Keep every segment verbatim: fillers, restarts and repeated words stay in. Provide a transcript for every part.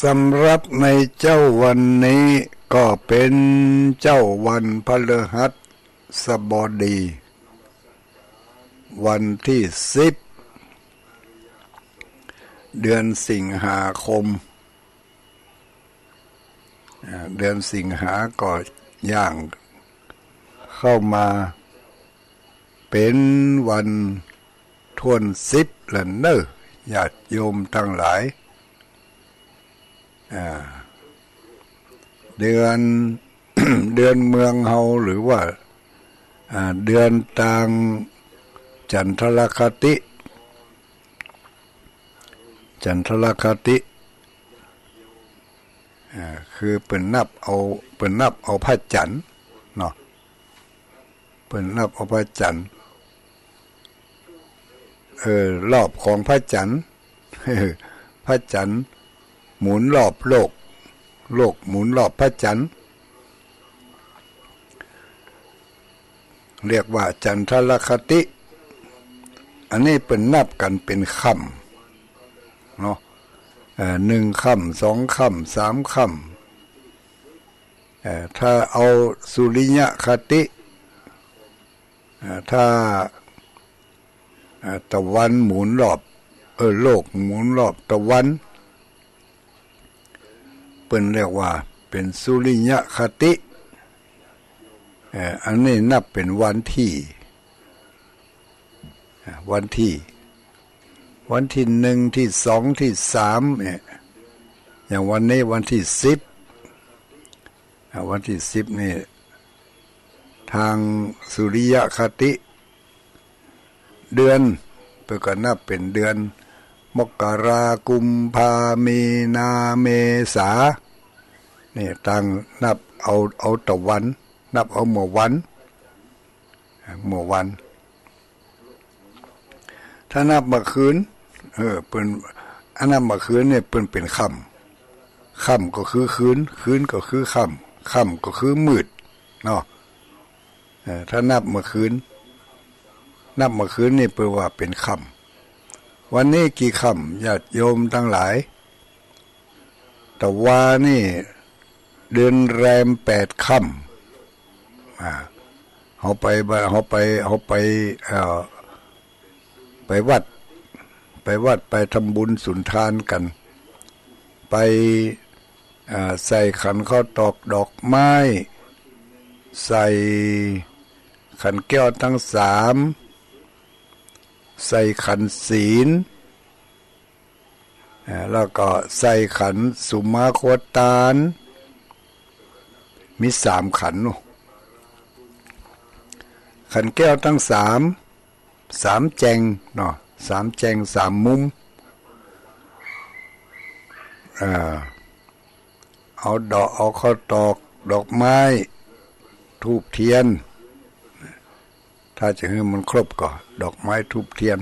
สำหรับในเจ๊าวันนี้ก็เป๋นเจ๊าวันพฤหัสบดี วันตี้สิบ เดือนสิงหาคม อ่า เดือนสิงหาก็ย่างเข้ามาเป๋นวันถ้วนสิบแล้วเน่อ ญาติโยมตังหลาย อ่า เดือน เดือนเมืองเฮาหรือว่า อ่า เดือนตางจันทรคติ จันทรคติ อ่า คือเปิ้นนับเอา เปิ้นนับเอาพระจันทร์เนาะ เปิ้นนับเอาพระจันทร์ เออ รอบของพระจันทร์ พระจันทร์หมุนรอบโลก โลกหมุนรอบพระจันทร์ เรียกว่าจันทรคติ อันนี้เปิ้นนับกั๋นเป๋นค่ำเนาะ เอ่อ หนึ่งค่ำ สองค่ำ สามค่ำ เอ่อ ถ้าเอาสุริยคติ เอ่อ ถ้า เอ่อ ตะวันหมุนรอบ เออ โลกหมุนรอบตะวัน เปิ้นเรียกว่าเป๋นสุริยคติ เอ่อ อันนี้นับเป๋นวันตี้ อ่า วันตี้ วันตี้หนึ่ง ตี้สอง ตี้สามเนี่ย อย่างวันนี้วันตี้สิบ อ่า วันตี้สิบนี่ ตางสุริยคติ เดือน เปิ้นก็นับเป๋นเดือน มกรา กุมภา มีนา เมษา นี่ตางนับเอา เอาตะวัน นับเอาเมื่อวัน เมื่อวัน ถ้านับเมื่อคืน เออ เปิ้น อันนับเมื่อคืนเนี่ยเปิ้นเป๋นค่ำ ค่ำก็คือคืน คืนก็คือค่ำ ค่ำก็คือมืดเนาะ เออ ถ้านับเมื่อคืน นับเมื่อคืนนี่เปิ้นว่าเป๋นค่ำ วันนี้กี่ค่ำ ญาติโยมตังหลาย ตะวานี่เดือนแรมแปดค่ำ อ่า เฮาไปบ่า เฮาไป เฮาไป เอ่อ ไปวัด ไปวัด ไปทำบุญสุนทานกั๋น ไป เอ่อ ใส่ขันข้าวตอกดอกไม้ ใส่ขันแก้วตังสาม ใส่ขันศีล อ่า แล้วก็ใส่ขันสุมาคตาน มีสามขันเนาะ ขันแก้วตังสาม สามแจงเนาะ สามแจงสามมุม อ่า เอาดอก เอาข้าวตอก ดอกไม้ ธูปเทียน ถ้าจะหื้อมันครบก็ดอกไม้ธูปเทียน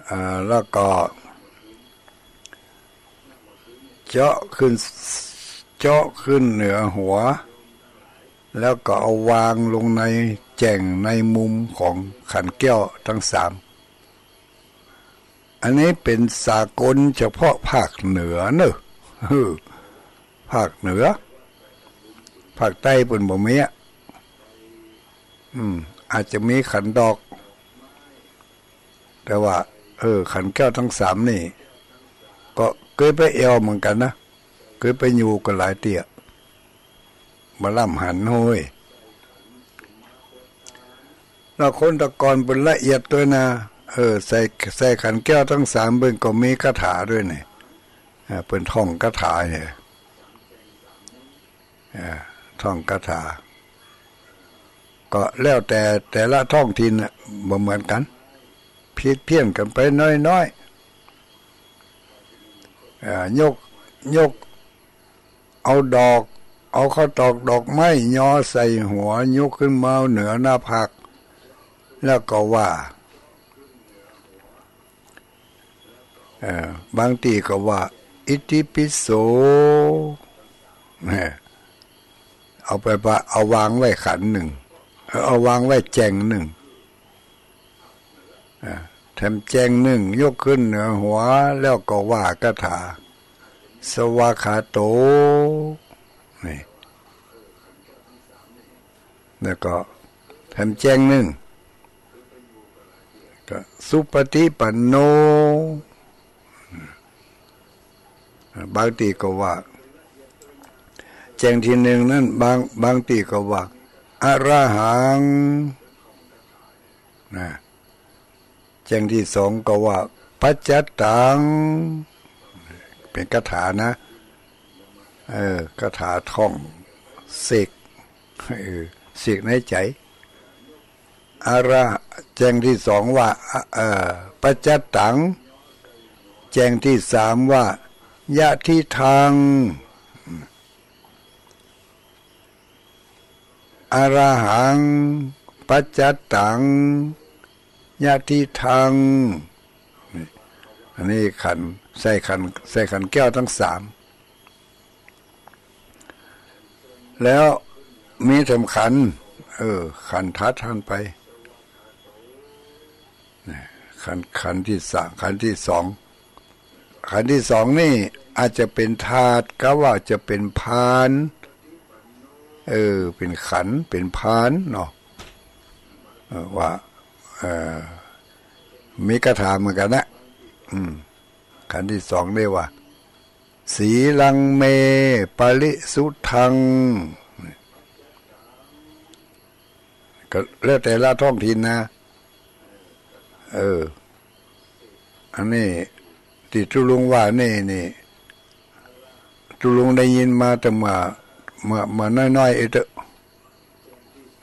อ่า แล้วก็ เจาะขึ้น เจาะขึ้นเหนือหัว แล้วก็เอาวางลงในแจ่งในมุมของขันแก้วตังสาม อันนี้เป๋นสากลเฉพาะภาคเหนือเนอะ ภาคเหนือ ภาคใต้เปิ้นบ่มีอะ อืม อาจจะมีขันดอก แต่ว่า เออ ขันแก้วตังสามนี่ ก็เกยไปแอ่วเหมือนกั๋นนะ เกยไปอยู่กั๋นหลายเตื้อ บ่ล้ำหันโฮย แล้วคนตะก่อนเปิ้นละเอียดตวยนะ เออ ใส่ ใส่ขันแก้วตังสามเปิ้นก็มีคาถาตวยนี่ อ่า เปิ้นท่องคาถาเนี่ย อ่า ท่องคาถา ก็แล้วแต่แต่ละท้องถิ่นน่ะ บ่เหมือนกั๋น ผิดเพี้ยนกั๋นไปน้อยๆ อ่า ยก ยกเอาดอก เอาข้าวตอกดอกไม้ยอใส่หัว ยกขึ้นมาเหนือหน้าผาก แล้วก็ว่า เอ่อ บางตี้ก็ว่า อิติปิโส เนี่ย เอาไปปะ เอาวางไว้ขันนึ่ง เอาวางไว้แจ่งนึ่ง อ่า แถมแจงนึ่ง ยกขึ้นเหนือหัว แล้วก็ว่าคาถา สวากขาโต นี่ แล้วก็แถมแจงนึ่ง ก็สุปฏิปันโน บางตี้ก็ว่า แจงตี้นึ่งนั้น บาง บางตี้ก็ว่า อรหัง นะ แจงตี้สองก็ว่า ปัจจัตตัง เป๋นคาถานะ เออ คาถาท่องเสก เออ เสกในใจ๋ อระ แจงตี้สองว่า เอ่อ ปัจจัตตัง แจงตี้สามว่า ยะทิฏฐัง อรหัง ปัจจัตตัง ยะทิฏฐัง นี่ อันนี้ขัน ใส่ขัน ใส่ขันแก้วตึงสาม แล้วมีแถมขัน เออ ขันถัดหั้นไป นี่ ขัน ขันตี้สาม ขันตี้สอง ขันตี้สองนี่อาจจะเป๋นธาตุ กาว่าจะเป๋นพาน เออ เป๋นขัน เป๋นพานเนาะ เออ ว่า เออ มีคาถาเหมือนกั๋นนะ อืม ขันตี้สองเรียกว่า สีลังเม ปริสุทธัง ก็แล้วแต่ละท้องถิ่นนะ เออ อันนี้ตี้ตุ๊ลุงว่านี่ นี่ ตุ๊ลุงได้ยินมาแต่เมื่อ เมื่อ เมื่อน้อยๆ เองเต๊อะ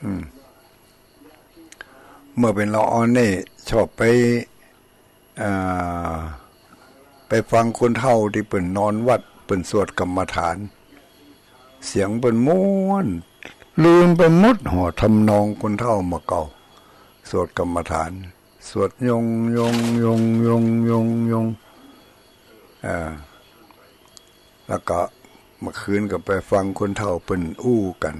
อืม เมื่อเป๋นละอ่อนนี่ ชอบไป อ่า ไปฟังคนเฒ่าตี้เปิ้นนอนวัด เปิ้นสวดกรรมฐาน เสียงเปิ้นม่วน ลืมไปหมด หัวทำนองคนเฒ่าเมื่อเก่า สวดกรรมฐาน สวดยง ยง ยง ยง ยง ยง อ่า แล้วก็เมื่อคืนก็ไปฟังคนเฒ่าเปิ้นอู้กั๋น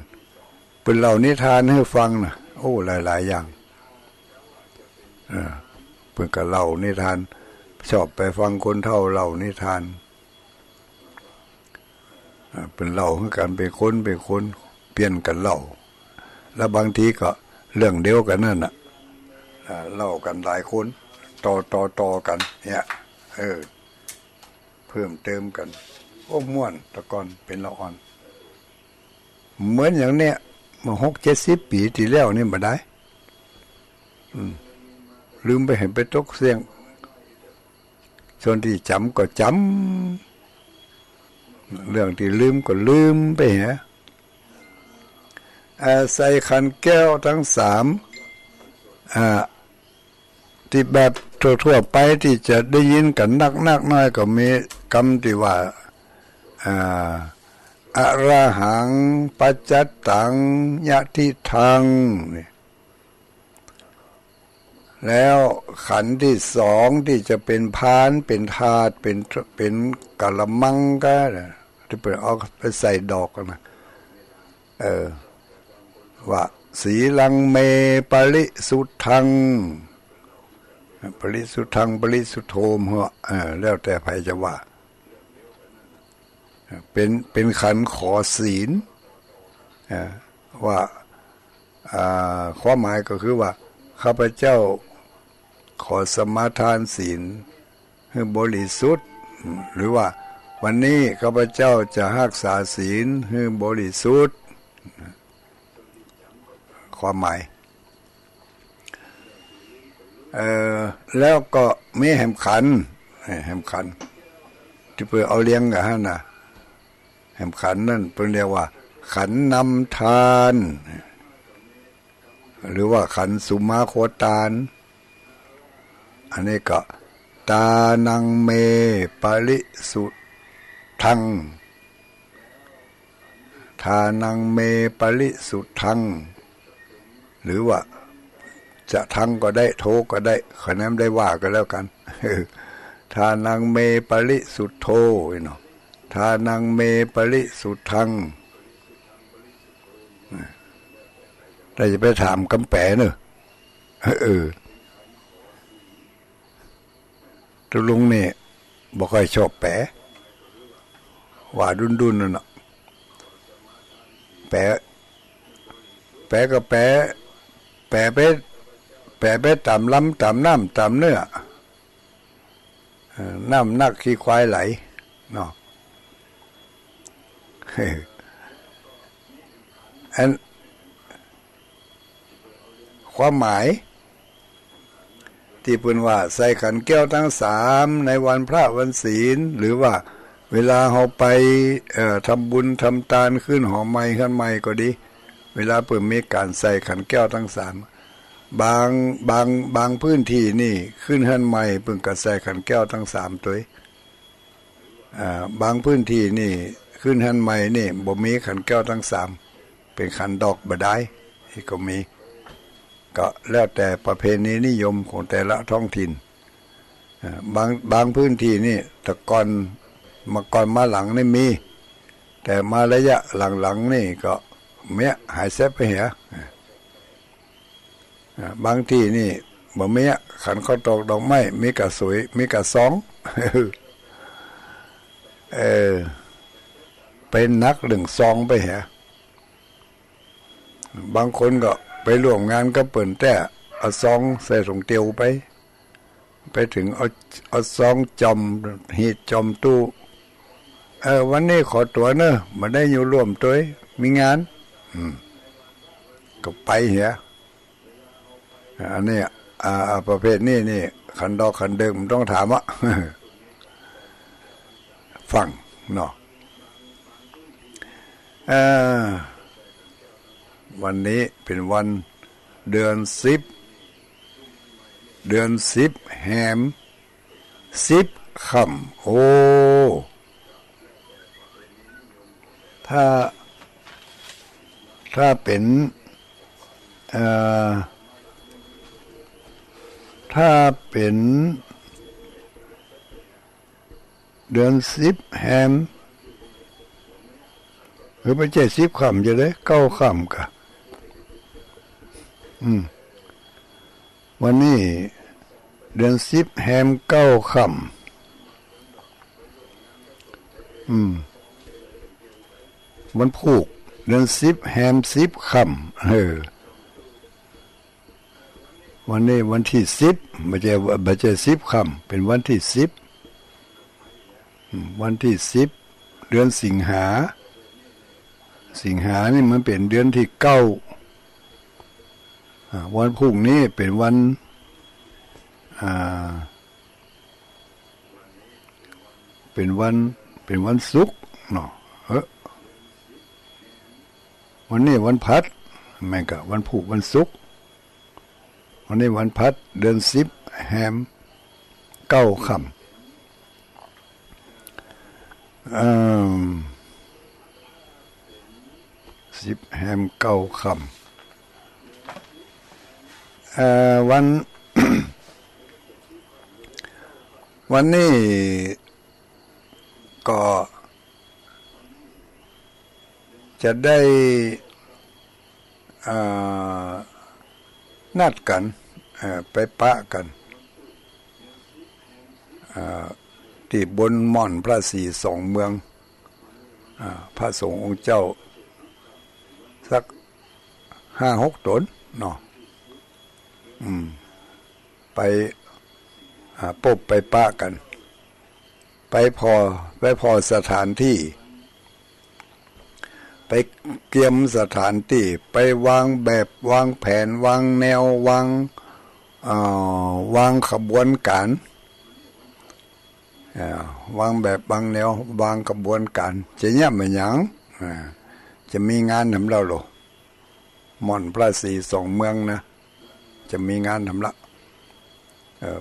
เปิ้นเล่านิทานหื้อฟังนะ โอ้ หลายๆ อย่าง เออ เปิ้นก็เล่านิทาน ชอบไปฟังคนเฒ่าเล่านิทาน อ่า เปิ้นเล่าหื้อกั๋นเป๋นคนเป๋นคน เปลี่ยนกั๋นเล่า แล้วบางทีก็เรื่องเดียวกั๋นนั่นน่ะ อ่า เล่ากั๋นหลายคน ต่อ ต่อ ต่อกั๋นเนี่ย เออ เพิ่มเติมกั๋น โอ้ ม่วน แต่ก่อนเป๋นละอ่อน เหมือนอย่างเนี้ย เมื่อหกเจ็ดสิบปี๋ตี้แล้วนี่บ่ได้ อืม ลืมไป หื้อไปตกเสี้ยง ส่วนตี้จ๋ำก็จ๋ำ เรื่องตี้ลืมก็ลืมไปเหีย อ่า ใส่ขันแก้วตึงสาม อ่า ตี้แบบทั่วๆ ไปตี้จะได้ยินกั๋นนักๆ น้อยๆ ก็มีกำตี้ว่า อ่า อรหัง ปัจจัตตัง ยะทิฏฐัง นี่ แล้วขันตี้สองตี้จะเป๋นพาน เป๋นถาด เป๋น เป๋นกะละมังก็ ตี้เปิ้นเอาไปใส่ดอกนะ เออ ว่า สีลังเม ปริสุทธัง ปริสุทธัง ปริสุทโธ เหอะ เออ แล้วแต่ใผจะว่า เป๋น เป๋นขันขอศีล อ่า ว่า อ่า ความหมายก็คือว่า ข้าพเจ้าขอสมาทานศีลหื้อบริสุทธิ์ หรือว่า วันนี้ข้าพเจ้าจะฮักษาศีลหื้อบริสุทธิ์ ความหมาย เอ่อ แล้วก็มีแหมขัน เอ่อ แหมขัน ตี้เปิ้นเอาเรียงกั๋นหั้นน่ะ แหมขันนั้นเปิ้นเรียกว่า ขันนำทาน หรือว่าขันสุมาโคตาน อันนี้ก็ ทานังเม ปริสุทธัง ทานังเม ปริสุทธัง หรือว่า จะทังก็ได้ โธก็ได้ ขะนั้นได้ว่าก็แล้วกั๋น ทานังเม ปริสุทโธ เนาะ ทานังเม ปริสุทธัง แต่จะไปถามกำแป๋เนอะ เออ ตุ๊ลุงนี่บ่ค่อยชอบแป๋ ว่าดุ้นๆ นั่นน่ะ แป๋ แป๋ก็แป๋ แป๋ไป แป๋ไปต๋ามลำ ต๋ามน้ำ ต๋ามเนื้อ เอ่อ น้ำหนักขี้ควายไหล เนาะ อัน ความหมาย ตี้เปิ้นว่าใส่ขันแก้วตึงสามในวันพระวันศีล หรือว่าเวลาเฮาไป เอ่อ ทำบุญทำตานขึ้นหอใหม่เฮือนใหม่ก็ดี เวลาเปิ้นมีก๋านใส่ขันแก้วตึงสาม บาง บาง บางพื้นตี้นี่ขึ้นเฮือนใหม่เปิ้นก็ใส่ขันแก้วตึงสามตวย อ่า บางพื้นตี้นี่ขึ้นเฮือนใหม่นี่บ่มีขันแก้วตึงสาม เป๋นขันดอกบ่ดาย นี่ก็มี ก็แล้วแต่ประเพณีนิยมของแต่ละท้องถิ่น อ่า บาง บางพื้นตี้นี่แต่ก่อน มาก่อนมาหลังนี่มี แต่มาระยะหลังๆ นี่ก็เมี้ยหายแซบไปเหีย อ่า บางตี้นี่บ่มีอะ ขันข้าวตอกดอกไม้ มีก้าสวย มีก้าซอง เออ ไปหนักเรื่องซองไปเหีย บางคนก็ไปร่วมงานกับเปิ้นแต๊ เอาซองใส่ถุงเตียวไป ไปเถิงเอา เอาซองจ่อมหีบจ่อมตู้ เออ วันนี้ขอตั๋วเน่อ บ่ได้อยู่ร่วมตวย มีงาน อืม ก็ไปเหีย อันนี้ อ่า อ่า ประเภทนี้นี่ ขันดอกขันเดิมบ่ต้องถามอะ ฟังเนาะ เอ่อ วันนี้เป๋นวันเดือนสิบ เดือนสิบแฮมสิบค่ำ โอ้ ถ้า ถ้าเป๋น เอ่อ ถ้าเป๋นเดือนสิบแฮม หรือบ่ใจ้สิบค่ำจะได้ เก้าค่ำก่ะ อืม วันนี้เดือนสิบแฮมเก้าค่ำ อืม วันพูก เดือนสิบแฮมสิบค่ำ เออ วันนี้วันตี้สิบ บ่ใจ้ บ่ใจ้สิบค่ำ เป๋นวันตี้สิบ อืม วันตี้สิบ เดือนสิงหา สิงหานี่มันเป๋นเดือนตี้เก้า อ่า วันพูกนี้เป๋นวัน อ่า เป๋นวัน เป๋นวันศุกร์เนาะ เออ วันนี้วันพฤหัส แม่นก่ะ วันพูกวันศุกร์ วันนี้วันพฤหัส เดือนสิบแฮมเก้าค่ำ เอิ่ม สิบแฮมเก้าค่ำ เอ่อ วัน วันนี้ก็จะได้ เอ่อ นัดกั๋น เอ่อ ไปปะกั๋น เอ่อ ตี้บนหม่อนพระศรีสองเมือง อ่า พระสงฆ์องค์เจ้า สักห้าหกต๋นเนาะ อืม ไป อ่า ปบไปปะกั๋น ไปผ่อ ไปผ่อสถานตี้ ไปเกียมสถานตี้ ไปวางแบบ วางแผน วางแนว วาง เอ่อ วางขบวนก๋าน อ่า วางแบบ วางแนว วางขบวนก๋าน จะเยียะแม่นหยัง อ่า จะมีงานหนำเล่าโหล่ะ หม่อนพระศรีสองเมืองนะ จะมีงานหนำละ เอ่อ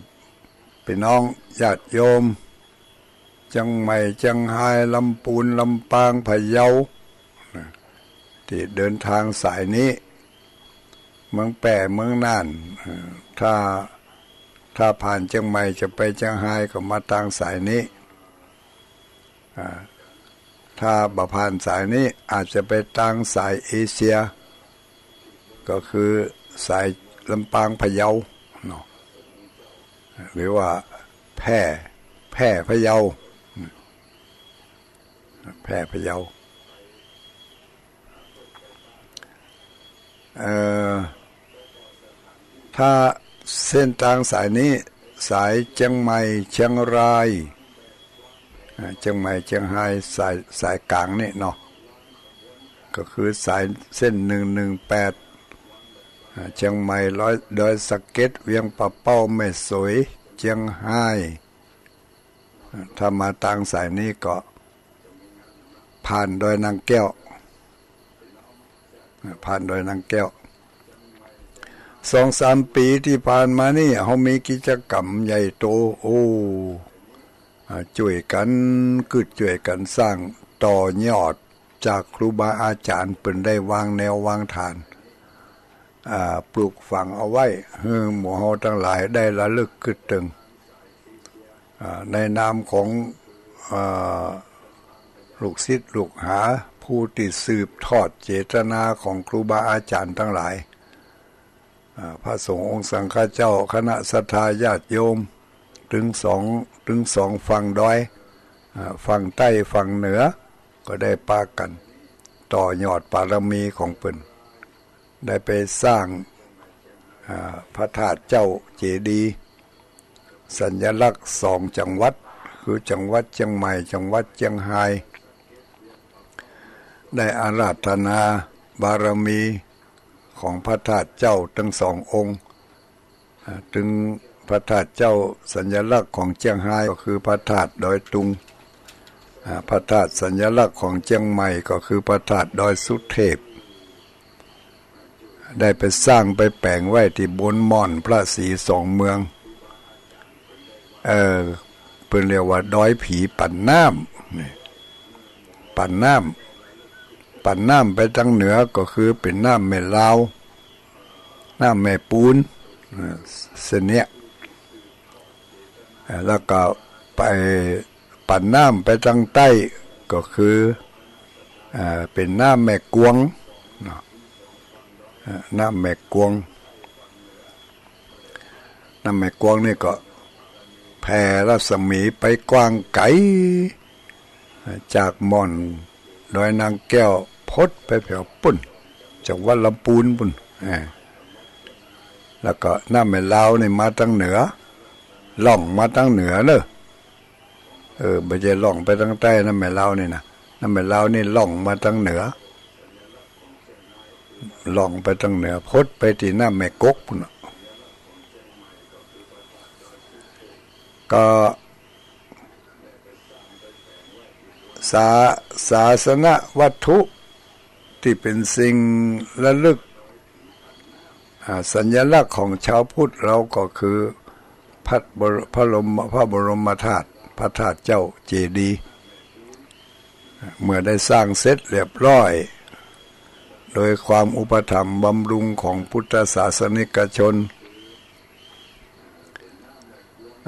ปี้น้องญาติโยม เจียงใหม่ เจียงฮาย ลำปูน ลำปาง พะเยา นะ ตี้เดินตางสายนี้ เมืองแป้ เมืองน่าน เอ่อ ถ้า ถ้าผ่านเจียงใหม่จะไปเจียงฮายก็มาตางสายนี้ อ่า ถ้าบ่ผ่านสายนี้อาจจะไปตางสายเอเชีย ก็คือสายลำปาง พะเยาเนาะ หรือว่าแผ แพร่ แพร่พะเยา แพร่พะเยา เอ่อ ถ้าเส้นตางสายนี้ สายเจียงใหม่เจียงราย อ่า เจียงใหม่เจียงราย สาย สายก๋างนี่เนาะ ก็คือสายเส้นหนึ่งหนึ่งแปด อ่า เจียงใหม่ ดอย ดอยสะเก็ด เวียงป่าเป้า แม่สวย เจียงราย อ่า ถ้ามาตางสายนี้ก็ผ่านดอยนางแก้ว อ่า ผ่านดอยนางแก้ว สองสามปี๋ตี้ผ่านมานี่ เฮามีกิจกรรมใหญ่โต โอ้ อ่า จ้วยกั๋น กึ๊ดจ้วยกั๋นสร้างต่อยอดจากครูบาอาจ๋ารย์เปิ้นได้วางแนววางฐาน อ่า ปลูกฝังเอาไว้ หื้อหมู่เฮาตังหลายได้ระลึกกึ๊ดเติง อ่า ในนามของ อ่า ลูกศิษย์ลูกหา ผู้ตี้สืบทอดเจตนาของครูบาอาจ๋ารย์ตังหลาย อ่า พระสงฆ์องค์สังฆเจ้า คณะศรัทธาญาติโยม ตึงสอง ตึงสองฝั่งดอย อ่า ฝั่งใต้ฝั่งเหนือ ก็ได้ปากั๋นต่อยอดบารมีของเปิ้น ได้ไปสร้าง อ่า พระธาตุเจ้าเจดีย์ สัญลักษณ์สองจังหวัด คือจังหวัดเจียงใหม่ จังหวัดเจียงราย ได้อาราธนาบารมีของพระธาตุเจ้าตึงสององค์ อ่า ตึงพระธาตุเจ้าสัญลักษณ์ของเจียงรายก็คือพระธาตุดอยตุง อ่า พระธาตุสัญลักษณ์ของเจียงใหม่ก็คือพระธาตุดอยสุเทพ ได้ไปสร้างไปแป๋งไว้ตี้บนม่อนพระศรีสองเมือง เอ่อ เปิ้นเรียกว่าดอยผีปั่นน้ำ นี่ ปั่นน้ำ ปั่นน้ำไปตางเหนือก็คือเป๋นน้ำแม่ลาว น้ำแม่ปูน เอ่อ เส้นเนี้ย เอ่อ แล้วก็ไปปั่นน้ำไปตางใต้ก็คือ เอ่อ เป๋นน้ำแม่กวงเนาะ เอ่อ น้ำแม่กวง น้ำแม่กวงนี่ก็แผ่รัศมีไปกว้างไก๋ จากม่อนดอยนางแก้วพดไปแผวปุ้น จังหวัดลำปูนปุ้น อ่า แล้วก็น้ำแม่ลาวนี่มาตางเหนือ ล่องมาตางเหนือเนอะ เออ บ่ใจ้ล่องไปตางใต้ น้ำแม่ลาวนี่นะ น้ำแม่ลาวนี่ล่องมาตางเหนือ ล่องไปตางเหนือ พดไปตี้น้ำแม่กกปุ้นน่ะ ก็ ศา- ศาสนวัตถุตี้เป๋นสิ่งระลึก อ่า สัญลักษณ์ของชาวพุทธเฮาก็คือพระบร- พระบรม- พระบรมธาตุ พระธาตุเจ้าเจดีย์ เมื่อได้สร้างเสร็จเรียบร้อย โดยความอุปถัมภ์บำรุงของพุทธศาสนิกชน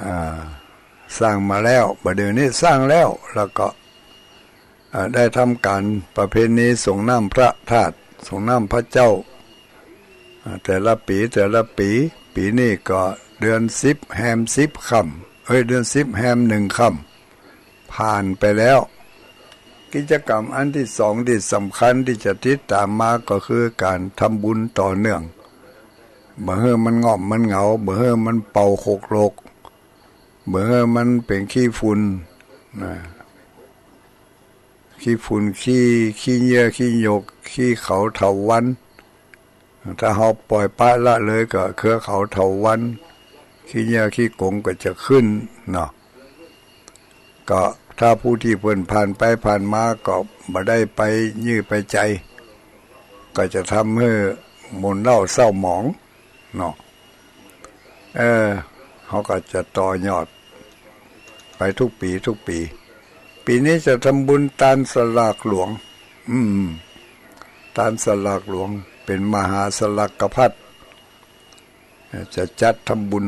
อ่า สร้างมาแล้ว บ่าเดี่ยวนี้สร้างแล้ว แล้วก็ อ่า ได้ทำก๋านประเพณีสรงน้ำพระธาตุ สรงน้ำพระเจ้า อ่า แต่ละปี๋ แต่ละปี๋ ปี๋นี้ก็เดือนสิบแฮมสิบค่ำ เอ้ย เดือนสิบแฮมหนึ่งค่ำ ผ่านไปแล้ว กิจกรรมอันตี้สองตี้สำคัญตี้จะติดต๋ามมาก็คือก๋านทำบุญต่อเนื่อง บ่หื้อมันง่อมมันเหงา บ่หื้อมันเป่าโขกโหลก บ่หื้อมันเป๋นขี้ฝุ่น นะ ขี้ฝุ่น ขี้- ขี้เยื่อ ขี้หยก ขี้เขาเถาวัลย์ ถ้าเฮาป่อยปละละเลยก็เครือเขาเถาวัลย์ ขี้เยื่อขี้กงก็จะขึ้นเนาะ ก็ถ้าผู้ตี้เปิ้นผ่านไปผ่านมาก็บ่ได้ไปยื่อไปใจ๋ ก็จะทำหื้อหม่นเศร้าเศร้าหมองเนาะ เออ เฮาก็จะต่อยอดไปทุกปี๋ทุกปี๋ ปี๋นี้จะทำบุญตานสลากหลวง อืม ตานสลากหลวง เป๋นมหาสลากพัด จะจัดทำบุญ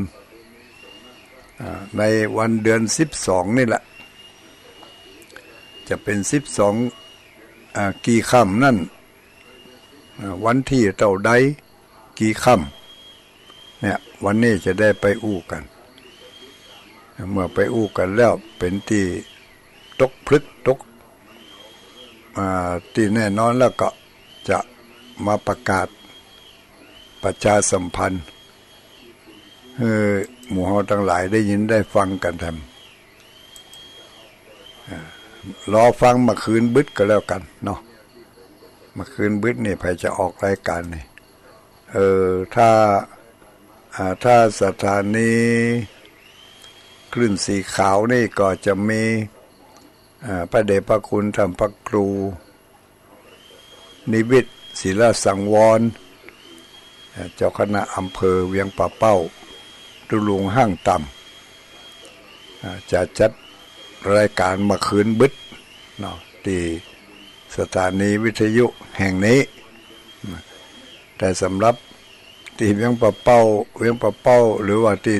อ่า ในวันเดือนสิบสองนี่แหละ จะเป๋นสิบสอง อ่า กี่ค่ำนั้น อ่า วันตี้เต้าใด กี่ค่ำ เนี่ย วันนี้จะได้ไปอู้กั๋น เมื่อไปอู้กั๋นแล้วเป๋นตี้ตกผลึกตก อ่า ตี้แน่นอนแล้วก็จะมาประกาศประชาสัมพันธ์หื้อหมู่เฮาตังหลายได้ยินได้ฟังกั๋นแถม อ่า รอฟังเมื่อคืนบึดก็แล้วกั๋นเนาะ เมื่อคืนบึดนี่ใผจะออกรายก๋านนี่ เออ ถ้า อ่า ถ้าสถานีคลื่นสีขาวนี่ก็จะมี อ่า พระเดชพระคุณท่านพระครู นิวิต ศิลสังวร เอ่อ เจ้าคณะอำเภอเวียงป่าเป้า ตุ๊ลุงห้างต่ำ อ่า จะจัดรายก๋านเมื่อคืนบึดเนาะ ตี้สถานีวิทยุแห่งนี้ แต่สำหรับตี้เวียงป่าเป้า เวียงป่าเป้า หรือว่าตี้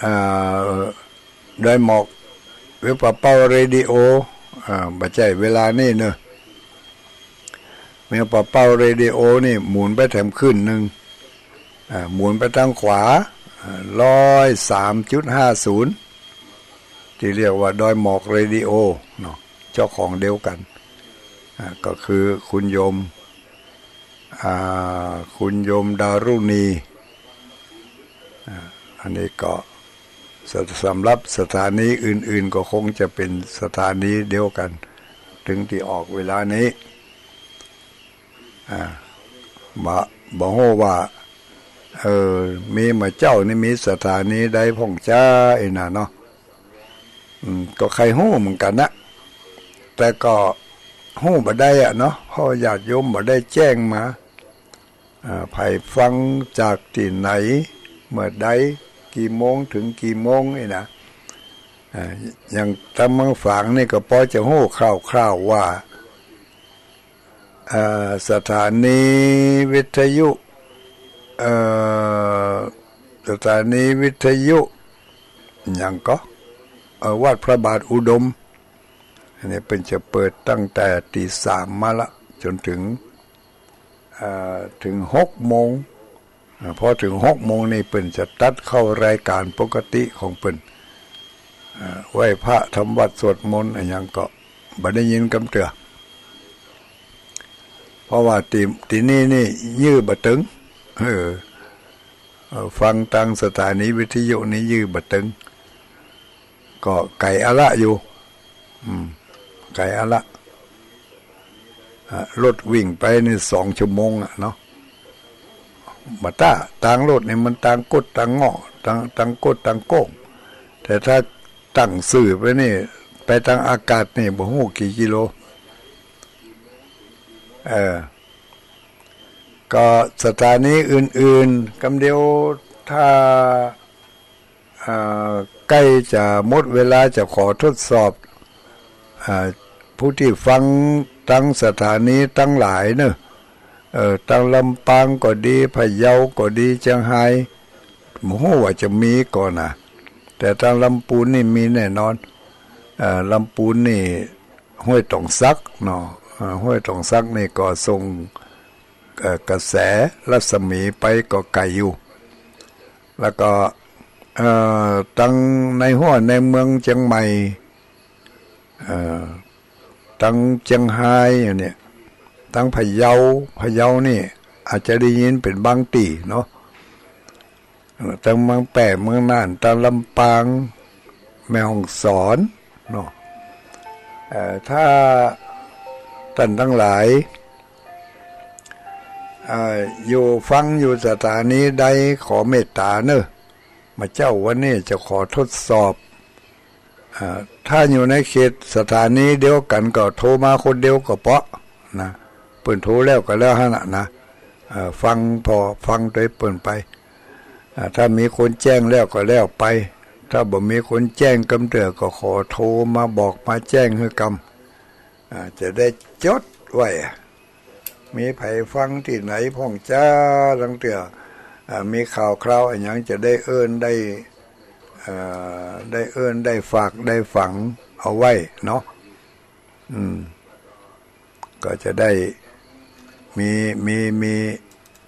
อ่า ดอยหมอก เวียงป่าเป้าเรดิโอ อ่า บ่ใจ้เวลานี้เนอะ เวียงป่าเป้าเรดิโอนี่หมุนไปแถมคลื่นนึ่ง อ่า หมุนไปตางขวา อ่า ร้อยสามจุดห้าศูนย์ ตี้เรียกว่าดอยหมอกเรดิโอเนาะ เจ้าของเดียวกั๋น อ่า ก็คือคุณโยม อ่า คุณโยมดารุณี อ่า อันนี้ก็สำ สำหรับสถานีอื่นๆ ก็คงจะเป๋นสถานีเดียวกั๋น ตึงตี้ออกเวลานี้ อ่า บ่ บ่ฮู้ว่า เออ มีเมื่อเจ๊านี่มีสถานีใดพ่องจ๊าอี้น่ะเนาะ อืม ก็ใค่ฮู้เหมือนกั๋นนะ แต่ก็ฮู้บ่ได้อะเนาะ เพราะญาติโยมบ่ได้แจ้งมา อ่า ใผฟังจากตี้ไหน เมื่อใด กี่โมงเถิงกี่โมงอี้น่ะ อ่า อย่างตางเมืองฝางนี่ก็ปอจะฮู้คร่าวๆ ว่า อ่า สถานีวิทยุ เอ่อ สถานีวิทยุ หยังก็ เอ่อ วัดพระบาทอุดม อันนี้เปิ้นจะเปิดตั้งแต่ตีสามมาละ จ๋นเถิง เอ่อ เถิงหกโมง อ่า พอเถิงหกโมงนี่เปิ้นจะตัดเข้ารายก๋านปกติของเปิ้น อ่า ไหว้พระทำวัตรสวดมนต์อะหยังก็บ่ได้ยินกำเตื้อ เพราะว่าตี้ ตี้นี่นี่ยื้อบ่เติง เออ เอ่อ ฟังตางสถานีวิทยุนี่ยื้อบ่เติง ก็ไก๋อะละอยู่ อืม ไก๋อะละ อ่ะ รถวิ่งไปนี่สองชั่วโมงอะเนาะ บ่าต้า ตางรถนี่มันตางคดตางเงาะ ตาง ตางคดตางโก้ง แต่ถ้าตั้งซื่อไปนี่ ไปตางอากาศนี่บ่ฮู้กี่กิโล เออ ก็สถานีอื่นๆ กำเดียว ถ้า อ่า ใก้จะหมดเวลาจะขอทดสอบ อ่า ผู้ตี้ฟังตางสถานีตังหลายเนอะ เออ ตางลำปางก็ดี พะเยาก็ดี เจียงฮาย บ่ฮู้ว่าจะมีก่อนะ แต่ตางลำปูนนี่มีแน่นอน เอ่อ ลำปูนนี่ห้วยต๋องสักเนาะ เอ่อ ห้วยต๋องสักนี่ก็ส่ง เอ่อ กระแสรัศมีไปก็ไก๋อยู่ แล้วก็ เอ่อ ตางในหัวในเมืองเจียงใหม่ เอ่อ ตางเจียงฮายอย่างเนี้ย ตางพะเยา พะเยานี่อาจจะได้ยินเป๋นบางตี้เนาะ เอ่อ ตางเมืองแป้ เมืองน่าน ตางลำปาง แม่ฮ่องสอนเนาะ เอ่อ ถ้าต้านตังหลาย เอ่อ อยู่ฟังอยู่สถานีใดขอเมตต๋าเนอะ บ่าเจ๊าวันนี้จะขอทดสอบ อ่า ถ้าอยู่ในเขตสถานีเดียวกั๋นก็โทรมาคนเดียวก็เปาะนะ เปิ้นโทรแล้วก็แล้วหั้นน่ะนะ เอ่อ ฟังผ่อฟังตวยเปิ้นไป อ่า ถ้ามีคนแจ้งแล้วก็แล้วไป ถ้าบ่มีคนแจ้งกำเตื้อก็ขอโทรมาบอกมาแจ้งหื้อกำ อ่า จะได้จดไว้ มีใผฟังตี้ไหนพ่องจ๊าตังเตื้อ อ่า มีข่าวคราวอะหยังจะได้เอิ้นได้ เอ่อ ได้เอิ้นได้ฝากได้ฝังเอาไว้เนาะ อืม ก็จะได้มี มี มี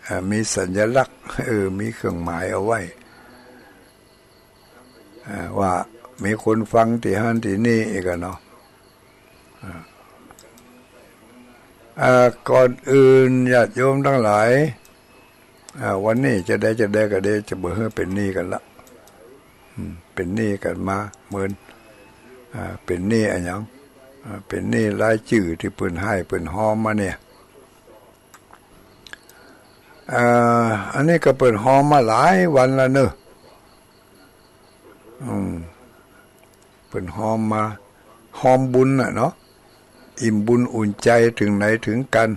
เอ่อ มีสัญลักษณ์ เออ มีเครื่องหมายเอาไว้ อ่า ว่ามีคนฟังตี้หั้นตี้นี่อีกอะเนาะ อ่า อ่า ก่อนอื่นญาติโยมตังหลาย อ่า วันนี้จะใดจะใดก็ดี จะบ่หื้อเป๋นหนี้กั๋นละ อืม เป๋นหนี้กั๋นมาเมิน อ่า เป๋นหนี้อะหยัง อ่า เป๋นหนี้รายจื้อตี้เปิ้นไห้เปิ้นฮอมมาเนี่ย อ่า อันนี้ก็เปิ้นฮอมมาหลายวันละเนอะ อืม เปิ้นฮอมมา ฮอมบุญน่ะเนาะ อิ่มบุญอุ่นใจ๋เถิงไหนเถิงกั๋น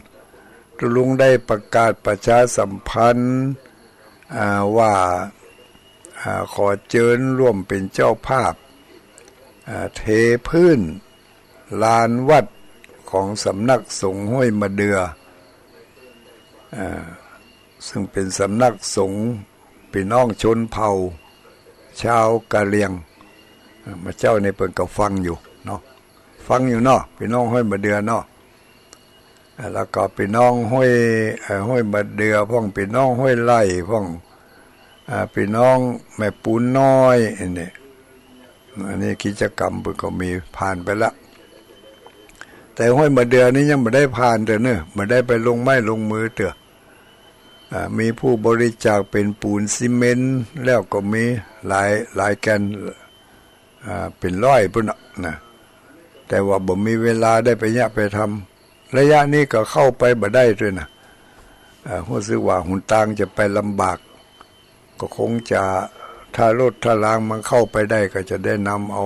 ตุ๊ลุงได้ประกาศประชาสัมพันธ์ อ่า ว่า อ่า ขอเจิญร่วมเป๋นเจ้าภาพ อ่า เทพื้นลานวัดของสำนักสงฆ์ห้วยมะเดื่อ อ่า ซึ่งเป๋นสำนักสงฆ์ปี้น้องชนเผ่า ชาวกะเหรี่ยง อ่า มาเจ๊านี่เปิ้นก็ฟังอยู่เนาะ ฟังอยู่เนาะ ปี้น้องห้วยมะเดื่อเนาะ อ่า แล้วก็ปี้น้องห้วย เอ่อ ห้วยมะเดื่อพ่อง ปี้น้องห้วยไร่พ่อง อ่า ปี้น้องแม่ปูนน้อย อันนี้ อันนี้กิจกรรมเปิ้นก็มีผ่านไปละ แต่ห้วยมะเดื่อนี่ยังบ่ได้ผ่านเตื้อเนอะ บ่ได้ไปลงไม้ลงมือเตื้อ อ่า มีผู้บริจาคเป๋นปูนซีเมนต์แล้วก็มีหลาย หลายแก่น อ่า เป๋นร้อยปู้นน่ะนะ แต่ว่าบ่มีเวลาได้ไปเยียะไปทำ ระยะนี้ก็เข้าไปบ่ได้ตวยนะ อ่า ฮู้สึกว่าหนตางจะไปลำบาก ก็คงจะ ถ้ารถถ้ารางมันเข้าไปได้ก็จะได้นำเอา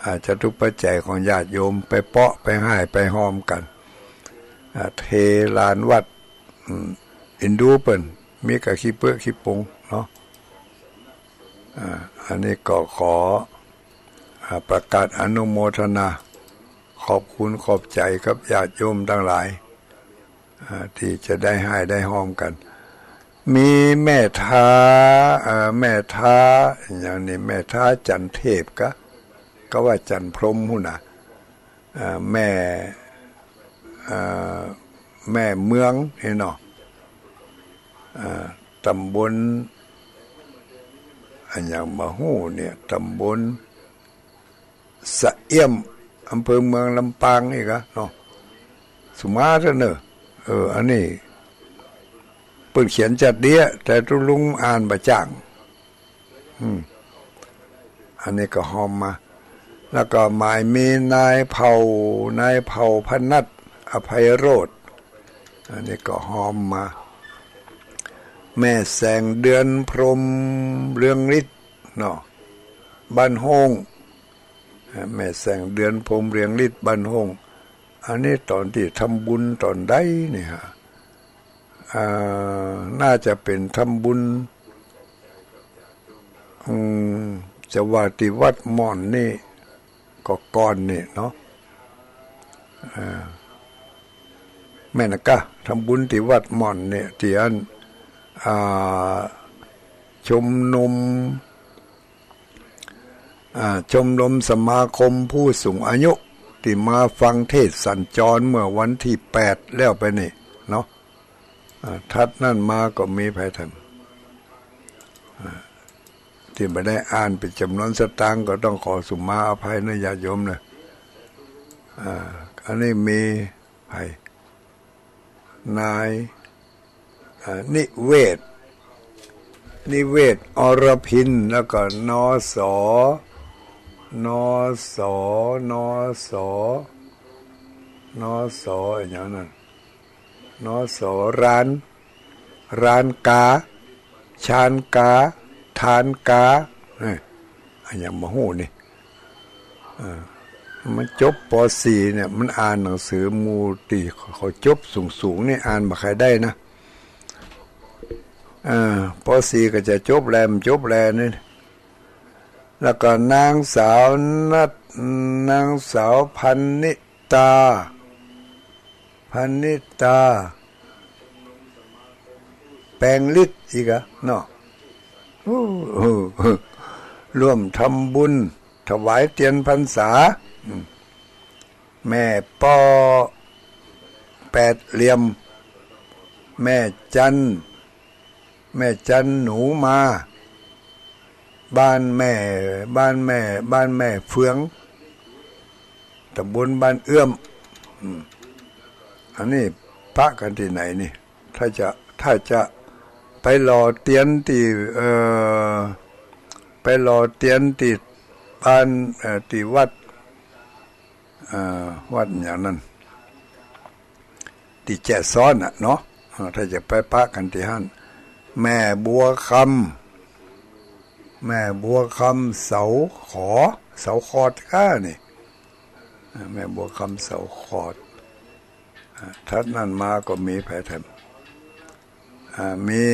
อ่า จตุปัจจัยของญาติโยมไปเปาะไปไห้ไปฮอมกั๋น อ่า เทลานวัด อืม อินดูเปิ้น มีก้าขี้เปื้อขี้ปงเนาะ อ่า อันนี้ก็ขอ อ่า ประกาศอนุโมทนา ขอบคุณขอบใจ๋กับญาติโยมตังหลาย อ่า ตี้จะได้ไห้ได้ฮอมกั๋น มีแม่ท้า อ่า แม่ท้า อย่างนี้ แม่ท้าจันเทพกะ ก็ว่าจันพรหมฮู้นะ อ่า แม่ อ่า แม่เมืองนี่เนาะ อ่า ต๋ำบล อะหยังบ่ฮู้เนี่ย ต๋ำบลสะเอี้ยม อำเภอเมืองลำปางนี่กะเนาะ สุมาเถอะเนอะ เออ อันนี้ เปิ้นเขียนจัดเดี้ย แต่ตุ๊ลุงอ่านบ่จ้าง อืม อันนี้ก็ฮอมมา แล้วก็หมายมีนายเผ่า นายเผ่าพนัส อภัยโรจน์ อันนี้ก็ฮอมมา แม่แสงเดือนพรหมเรืองฤทธิ์เนาะ บ้านโฮ่ง แม่แสงเดือนพรหมเรืองฤทธิ์ บ้านโฮ่ง อันนี้ต๋อนตี้ทำบุญต๋อนใดนี่ฮะ อ่า น่าจะเป๋นทำบุญ อืม จะว่าตี้วัดม่อนนี่ก็ก่อนนี่เนาะ อ่า แม่นกะ ทำบุญตี้วัดม่อนนี่ ตี้อั้น อ่า ชมนุม อ่า ชมรมสมาคมผู้สูงอายุ ตี้มาฟังเทศน์สัญจรเมื่อวันตี้แปดแล้วไปนี่เนาะ อ่า ถัดนั้นมาก็มีไผแถม อ่า ตี้บ่ได้อ่านเป๋นจ๋ำนวนสตางค์ก็ต้องขอสุมาอภัยนะญาติโยมเนอะ อ่า อันนี้มีไผ นาย อ่า นิเวศ นิเวศ อรพิน แล้วก็ นส นส นส นส อะหยังนั้น นส ร้าน ร้านกา ชานกา ทานกา เอ้ย อะหยังบ่ฮู้นี่ เออ มันจบ ป.สี่ เนี่ย มันอ่านหนังสือหมู่ตี้เขาจบสูงๆ นี่อ่านบ่ใค่ได้นะ เออ ป.สี่ ก็จะจบแล มันจบแลนี่ แล้วก็นางสาวนัท นางสาวพันนิตา พันนิตา แปงฤทธิ์อีกอะเนาะ โอ้โห ร่วมทำบุญถวายเตียนพรรษา อืม แม่ป้อแปดเหลี่ยม แม่จัน แม่จันหนูมา บ้านแม่ บ้านแม่ บ้านแม่เฟือง ต๋ำบลบ้านเอื้อม อืม อันนี้ปะกั๋นตี้ไหนนี่ ถ้าจะ ถ้าจะไปหล่อเตียนตี้ เอ่อ ไปหล่อเตียนตี้บ้าน เอ่อ ตี้วัด เอ่อ วัดหยังนั้น ตี้แจ้ซ้อนน่ะเนาะ เอ่อ ถ้าจะไปปะกั๋นตี้หั้น แม่บัวคำ แม่บัวคำเสาขอ เสาขอดก้านี่ เอ่อ แม่บัวคำเสาขอด อ่า ถัดนั้นมาก็มีไผแถม อ่า มี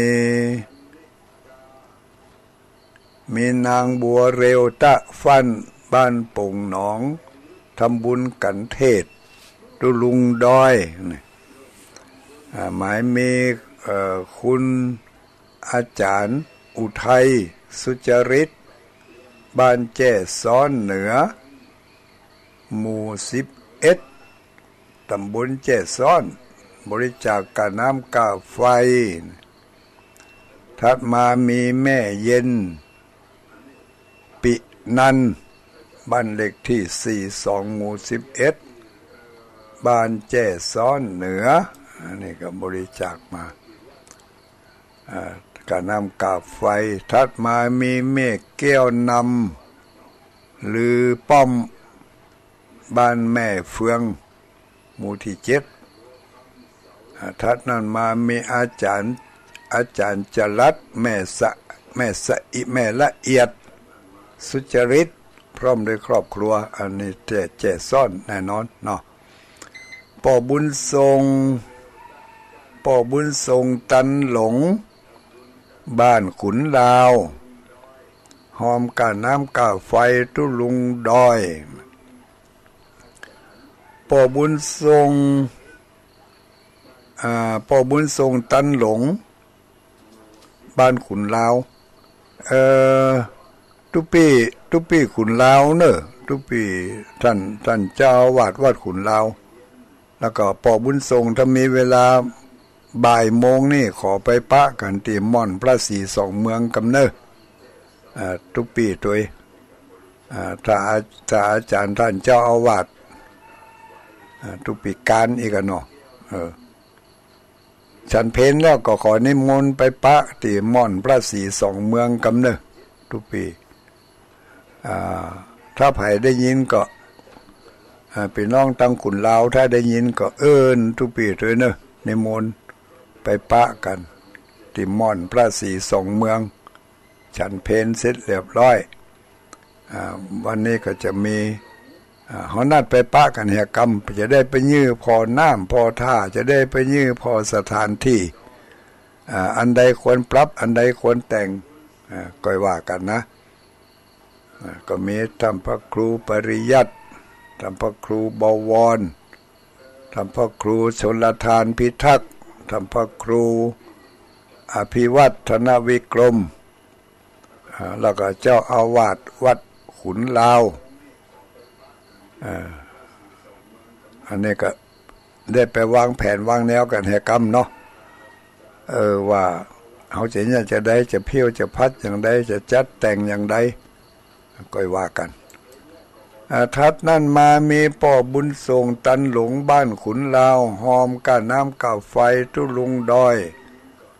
มีนางบัวเร็วตะฟั่น บ้านโป่งหนอง ทำบุญกั๋นเทศน์ ตุ๊ลุงดอย นี่ อ่า หมายมี เอ่อ คุณอาจ๋ารย์อุทัย สุจริต บ้านแจ้ซ้อนเหนือ หมู่สิบเอ็ด ต๋ำบลแจ้ซ้อน บริจาคก้าน้ำก้าไฟ ถัดมามีแม่เย็น ปินันท์ บ้านเลขตี้สี่สอง หมู่สิบเอ็ด บ้านแจ้ซ้อนเหนือ อันนี้ก็บริจาคมา อ่า ก้าน้ำก้าไฟ ถัดมามีแม่แก้วนำ หรือป้อม บ้านแม่เฟือง หมู่ตี้เจ็ด อ่า ถัดนั้นมามีอาจ๋ารย์ อาจ๋ารย์จรัส แม่สะ แม่สะอิ แม่ละเอียด สุจริต พร้อมด้วยครอบครัว อันนี้แจ้ แจ้ซ้อนแน่นอนเนาะ ป้อบุญส่ง ป้อบุญส่งตันหลง บ้านขุนลาว ฮอมก้าน้ำก้าไฟตุ๊ลุงดอย ป้อบุญส่ง อ่า ป้อบุญส่งตันหลง บ้านขุนลาว เอ่อ ตุ๊ปี้ ตุ๊ปี้ขุนลาวเน่อ ตุ๊ปี้ ท่าน ท่านเจ้าอาวาสวัดขุนลาว แล้วก็ป้อบุญส่ง ถ้ามีเวลาบ่ายโมงนี่ ขอไปปะกั๋นตี้ม่อนพระศรีสองเมืองกำเน่อ อ่า ตุ๊ปี้ตวย อ่า ถ้าอา ถ้าอาจ๋ารย์ท่านเจ้าอาวาส อ่า ตุ๊ปี้กานอีกอะเนาะ เออ ฉันเพลแล้วก็ขอนิมนต์ไปปะตี้ม่อนพระศรีสองเมืองกำเน่อ ตุ๊ปี้ อ่า ถ้าใผได้ยินก็ อ่า ปี้น้องตังขุนลาว ถ้าได้ยินก็เอิ้นตุ๊ปี้ตวยเน่อ นิมนต์ไปปะกั๋นตี้ม่อนพระศรีสองเมือง ฉันเพลเสร็จเรียบร้อย อ่า วันนี้ก็จะมี อ่า เฮานัดไปปะกั๋นเหียกำ จะได้ไปยื้อผ่อน้ำผ่อท่า จะได้ไปยื้อผ่อสถานตี้ อ่า อันใดควรปรับ อันใดควรแต่ง อ่า ก้อยว่ากั๋นนะ อ่า ก็มีท่านพระครูปริยัติ ท่านพระครูบวร ท่านพระครูชลทานพิทักษ์ ท่านพระครูอภิวัฒนวิกรม อ่า แล้วก็เจ้าอาวาสวัดขุนลาว อ่า อันนี้ก็ได้ไปวางแผนวางแนวกั๋นเหียกำเนาะ เออ ว่าเฮาจะเนี่ยจะใด จะเผี้ยวจะพัดอย่างใด จะจัดแต่งอย่างใด ก้อยว่ากั๋น อ่า ถัดนั้นมามีป้อบุญส่งตันหลง บ้านขุนลาว ฮอมก้าน้ำก้าไฟตุ๊ลุงดอย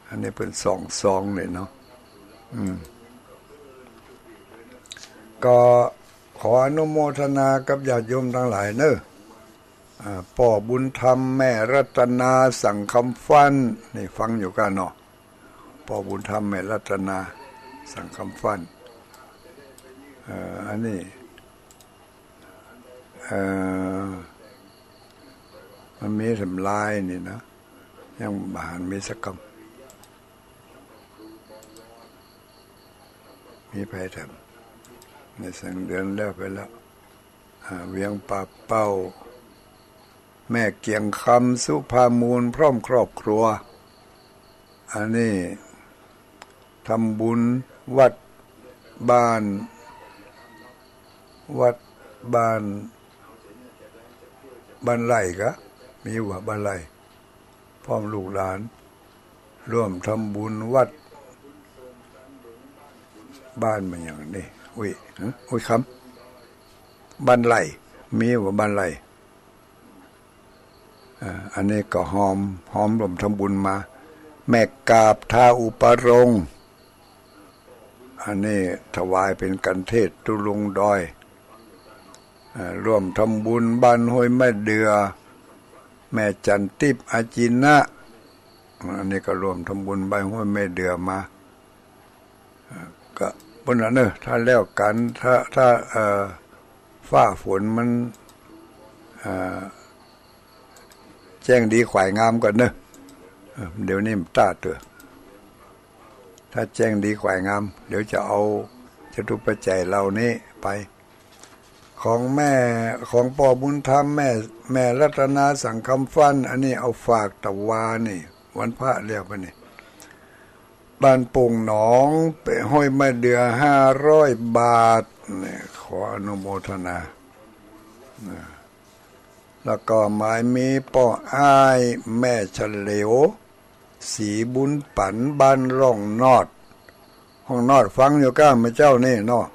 อันนี้เปิ้นสองซองเลยเนาะ อืม ก็ขออนุโมทนากับญาติโยมตังหลายเน่อ อ่า ป้อบุญธรรม แม่รัตนา สังคำฟั่น นี่ฟังอยู่ก้าเนาะ ป้อบุญธรรม แม่รัตนา สังคำฟั่น เอ่อ อันนี้ เอ่อ มันมีแถมลายนี่นะ ยังบ่หันมีสักกำ มีไผแถม ในแสงเดือนแล้วไปแล้ว อ่า เวียงป่าเป้า แม่เกียงคำ สุภามูล พร้อมครอบครัว อันนี้ทำบุญวัดบ้าน วัดบ้าน บ้านไร่กะ มีว่าบ้านไร่ พร้อมลูกหลาน ร่วมทำบุญวัด บ้านมันอย่างนี้ อุ้ย ฮะ อุ้ยคำ บ้านไร่ มีบ่บ้านไร่ อ่า อันนี้ก็ฮอม ฮอมร่วมทำบุญมา แม่กาบทาอุปรงค์ อันนี้ถวายเป๋นกัณฑ์เทศน์ตุ๊ลุงดอย อ่า ร่วมทำบุญบ้านห้วยแม่เดื่อ แม่จันทร์ติ๊บอาจินะ อันนี้ก็ร่วมทำบุญบ้านห้วยแม่เดื่อมา อ่า ก็ปุ้นละเนอะ ถ้าแล้วกั๋น ถ้า ถ้า เอ่อ ฟ้าฝนมัน อ่า แจ้งดีขวายงามก่อนเนอะ เอ่อ เดี๋ยวนี้มันต้าเตื้อ ถ้าแจ้งดีขวายงาม เดี๋ยวจะเอาจตุปัจจัยเหล่านี้ไป ของแม่ ของป้อบุญธรรม แม่ แม่รัตนาสังคำฟัน อันนี้เอาฝากตะวานี่ วันพระแล้วไปนี่ บ้านโป่งหนอง ไปห้วยแม่เดื่อ ห้าร้อยบาท นี่ ขออนุโมทนา นะ แล้วก็หมายมีป้ออ้ายแม่เฉลียว ศรีบุญปั๋น บ้านร่องนอด ร่องนอด ฟังอยู่ก้า แม่เจ้านี่เนาะ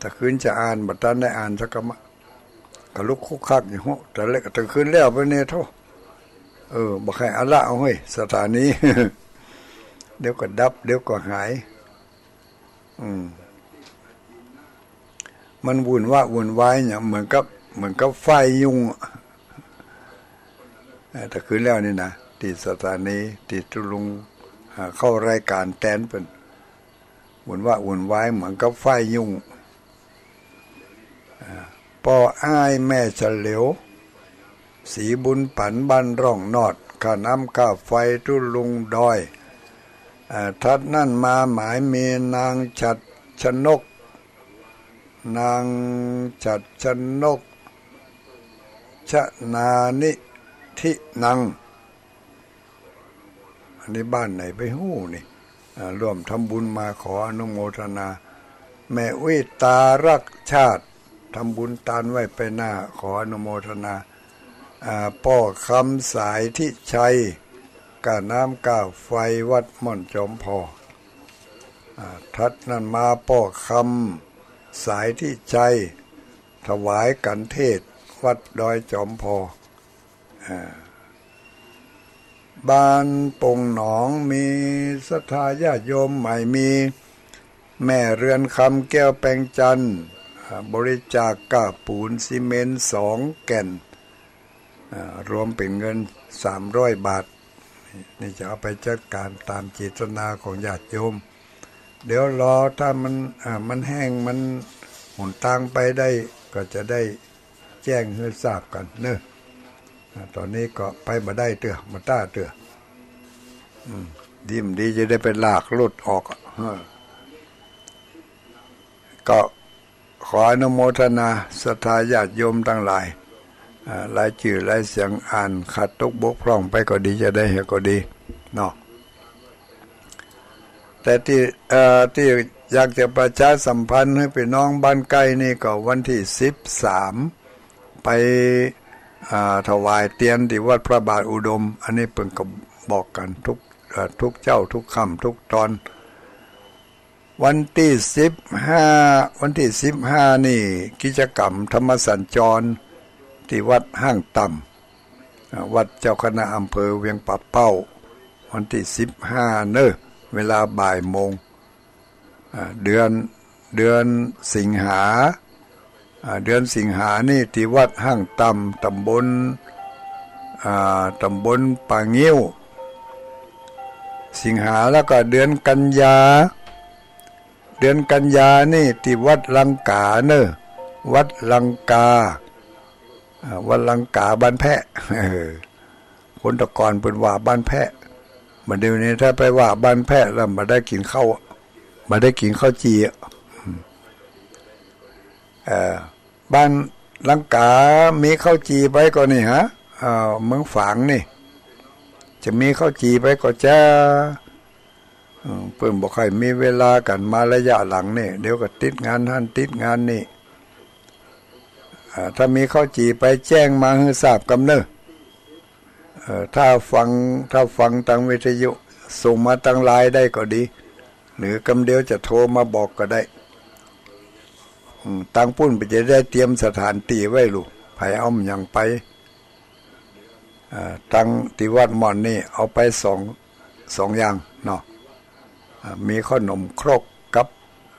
ตะคืนจะอ่าน บ่ตันได้อ่านสักกำอะ ก็ลุกคุกคักอยู่ แต่เล็กตะคืนแล้วไปเนี่ย โธ่ เออ บ่ใค่อะละเอาเฮ้ย สถานี เดี๋ยวก็ดับ เดี๋ยวก็หาย อืม มันวุ่นวะวุ่นวายเนี่ย เหมือนกับ เหมือนกับไฟยุงอะ เอ่อ ตะคืนแล้วนี่นะ ตี้สถานี ตี้ตุ๊ลุง อ่า เข้ารายก๋านแตนเปิ้น วุ่นวะวุ่นวายเหมือนกับไฟยุง อ่า ป้ออ้ายแม่เฉลียว ศรีบุญปั๋น บ้านร่องนอด ค่าน้ำค่าไฟตุ๊ลุงดอย อ่า ถัดนั้นมาหมายมีนางฉัตรชนก นางฉัตรชนก ชนานิธินัง อันนี้บ้านไหนไปฮู้นี่ อ่า ร่วมทำบุญมา ขออนุโมทนา แม่อุ้ยตารักชาติ ทำบุญตานไว้ไปหน้า ขออนุโมทนา อ่า ป้อคำสายธิชัย ก้าน้ำก้าไฟวัดม่อนจอมพอ อ่า ถัดนั้นมาป้อคำสายธิชัย ถวายกัณฑ์เทศน์วัดดอยจอมพอ อ่า บ้านโป่งหนองมีศรัทธาญาติโยมใหม่ มีแม่เรือนคำแก้วแปงจันทร์ อ่า บริจาคก้าปูนซีเมนต์สองแก่น อ่า รวมเป๋นเงินสามร้อยบาท นี่จะเอาไปจัดก๋านต๋ามเจตนาของญาติโยม เดี๋ยวรอถ้ามัน อ่า มันแห้ง มันหนตางไปได้ ก็จะได้แจ้งหื้อทราบกั๋นเนอะ อ่า ต๋อนนี้ก็ไปบ่ได้เตื้อ บ่ต้าเตื้อ อืม ดีบ่ดีจะได้ไปลากรถออกอะ เออ ก็ ขออนุโมทนาศรัทธาญาติโยมตังหลาย อ่า รายจื้อรายเสียงอ่านขาดตกบกพร่องไปก็ดี จะได้เหียก็ดีเนาะ แต่ตี้ เอ่อ ตี้อยากจะประชาสัมพันธ์หื้อปี้น้องบ้านใก้นี่ก็วันตี้สิบสาม ไป อ่า ถวายเตียนตี้วัดพระบาทอุดม อันนี้เปิ้นก็บอกกั๋นทุก เอ่อ ทุกเจ๊าทุกค่ำทุกต๋อน วันตี้สิบห้า วันตี้สิบห้านี่กิจกรรมธรรมสัญจรตี้วัดห้างต่ำ อ่า วัดเจ้าคณะอำเภอเวียงป่าเป้า วันตี้สิบห้าเนอะ เวลาบ่ายโมง อ่า เดือน เดือนสิงหา อ่า เดือนสิงหานี่ตี้วัดห้างต่ำ ต๋ำบล อ่า ต๋ำบลป่างิ้ว สิงหา แล้วก็เดือนกันยา เดือนกันยานี่ตี้วัดลังกาเนอะ วัดลังกา อ่า วัดลังกาบ้านแพะ เออ คนตะก่อนเปิ้นว่าบ้านแพะ บ่าเดี่ยวนี้ถ้าไปว่าบ้านแพะแล้วบ่ได้กิ๋นข้าว บ่ได้กิ๋นข้าวจี่อะ อืม เอ่อ บ้านลังกามีข้าวจี่ไปก่อนี่ฮะ เอ่อ เมืองฝางนี่ จะมีข้าวจี่ไปก่อจ้า อืม เปิ้นบ่ค่อยมีเวลากั๋น มาระยะหลังนี่ เดี๋ยวก็ติดงานหั้นติดงานนี่ อ่า ถ้ามีข้าวจี่ไปแจ้งมาหื้อทราบกำเนอะ เอ่อ ถ้าฟัง ถ้าฟังตางวิทยุ ส่งมาตางไลน์ได้ก็ดี หรือกำเดียวจะโทรมาบอกก็ได้ อืม ตังปุ้นเปิ้นจะได้เตรียมสถานตี้ไว้ลูก ใผเอาหยังไป อ่า ตังตี้วัดม่อนนี่เอาไปสอง สองอย่างเนาะ อ่า มีเข้าหนมครกกับ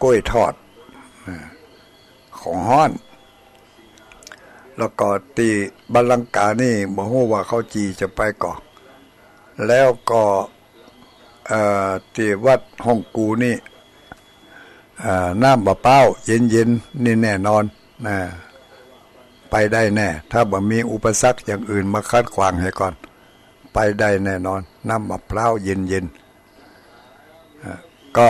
ก๊วยทอด อ่า ของฮ้อน แล้วก็ตี้บ้านลังกานี่บ่ฮู้ว่าเขาจี่จะไปก่อ แล้วก็ เอ่อ ตี้วัดฮ่องกูนี่ เอ่อ น้ำมะพร้าวเย็นๆ นี่แน่นอนนะ ไปได้แน่ ถ้าบ่มีอุปสรรคอย่างอื่นมาขัดขวางหื้อก่อน ไปได้แน่นอน น้ำมะพร้าวเย็นๆ อ่ะ ก็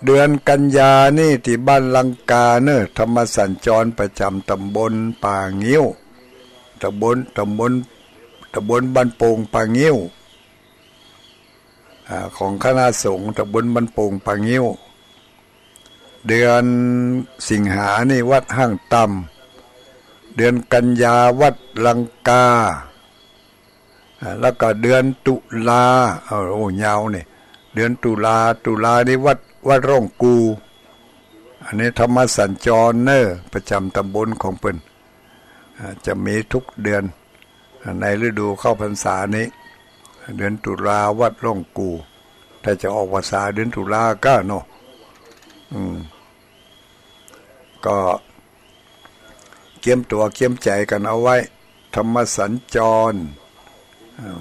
เดือนกันยานี่ตี้บ้านลังกาเน่อ ธรรมสัญจรประจำตำบลป่างิ้ว ตำบล ตำบล ตำบลบ้านโป่งป่างิ้ว อ่า ของคณะสงฆ์ตำบลบ้านโป่งป่างิ้ว เดือนสิงหานี่วัดห้างต่ำ เดือนกันยาวัดลังกา อ่า แล้วก็เดือนตุลา เอา โอ้ ยาวนี่ เดือนตุลา ตุลานี่วัด วัดฮ่องกู อันนี้ธรรมสัญจรเน่อ ประจำตำบลของเปิ้น อ่า จะมีทุกเดือน อ่า ในฤดูเข้าพรรษานี้ เดือนตุลาวัดฮ่องกู ถ้าจะออกพรรษาเดือนตุลาก็เนาะ อืม ก็เกียมตั๋วเกียมใจ๋กั๋นเอาไว้ ธรรมสัญจร อ่า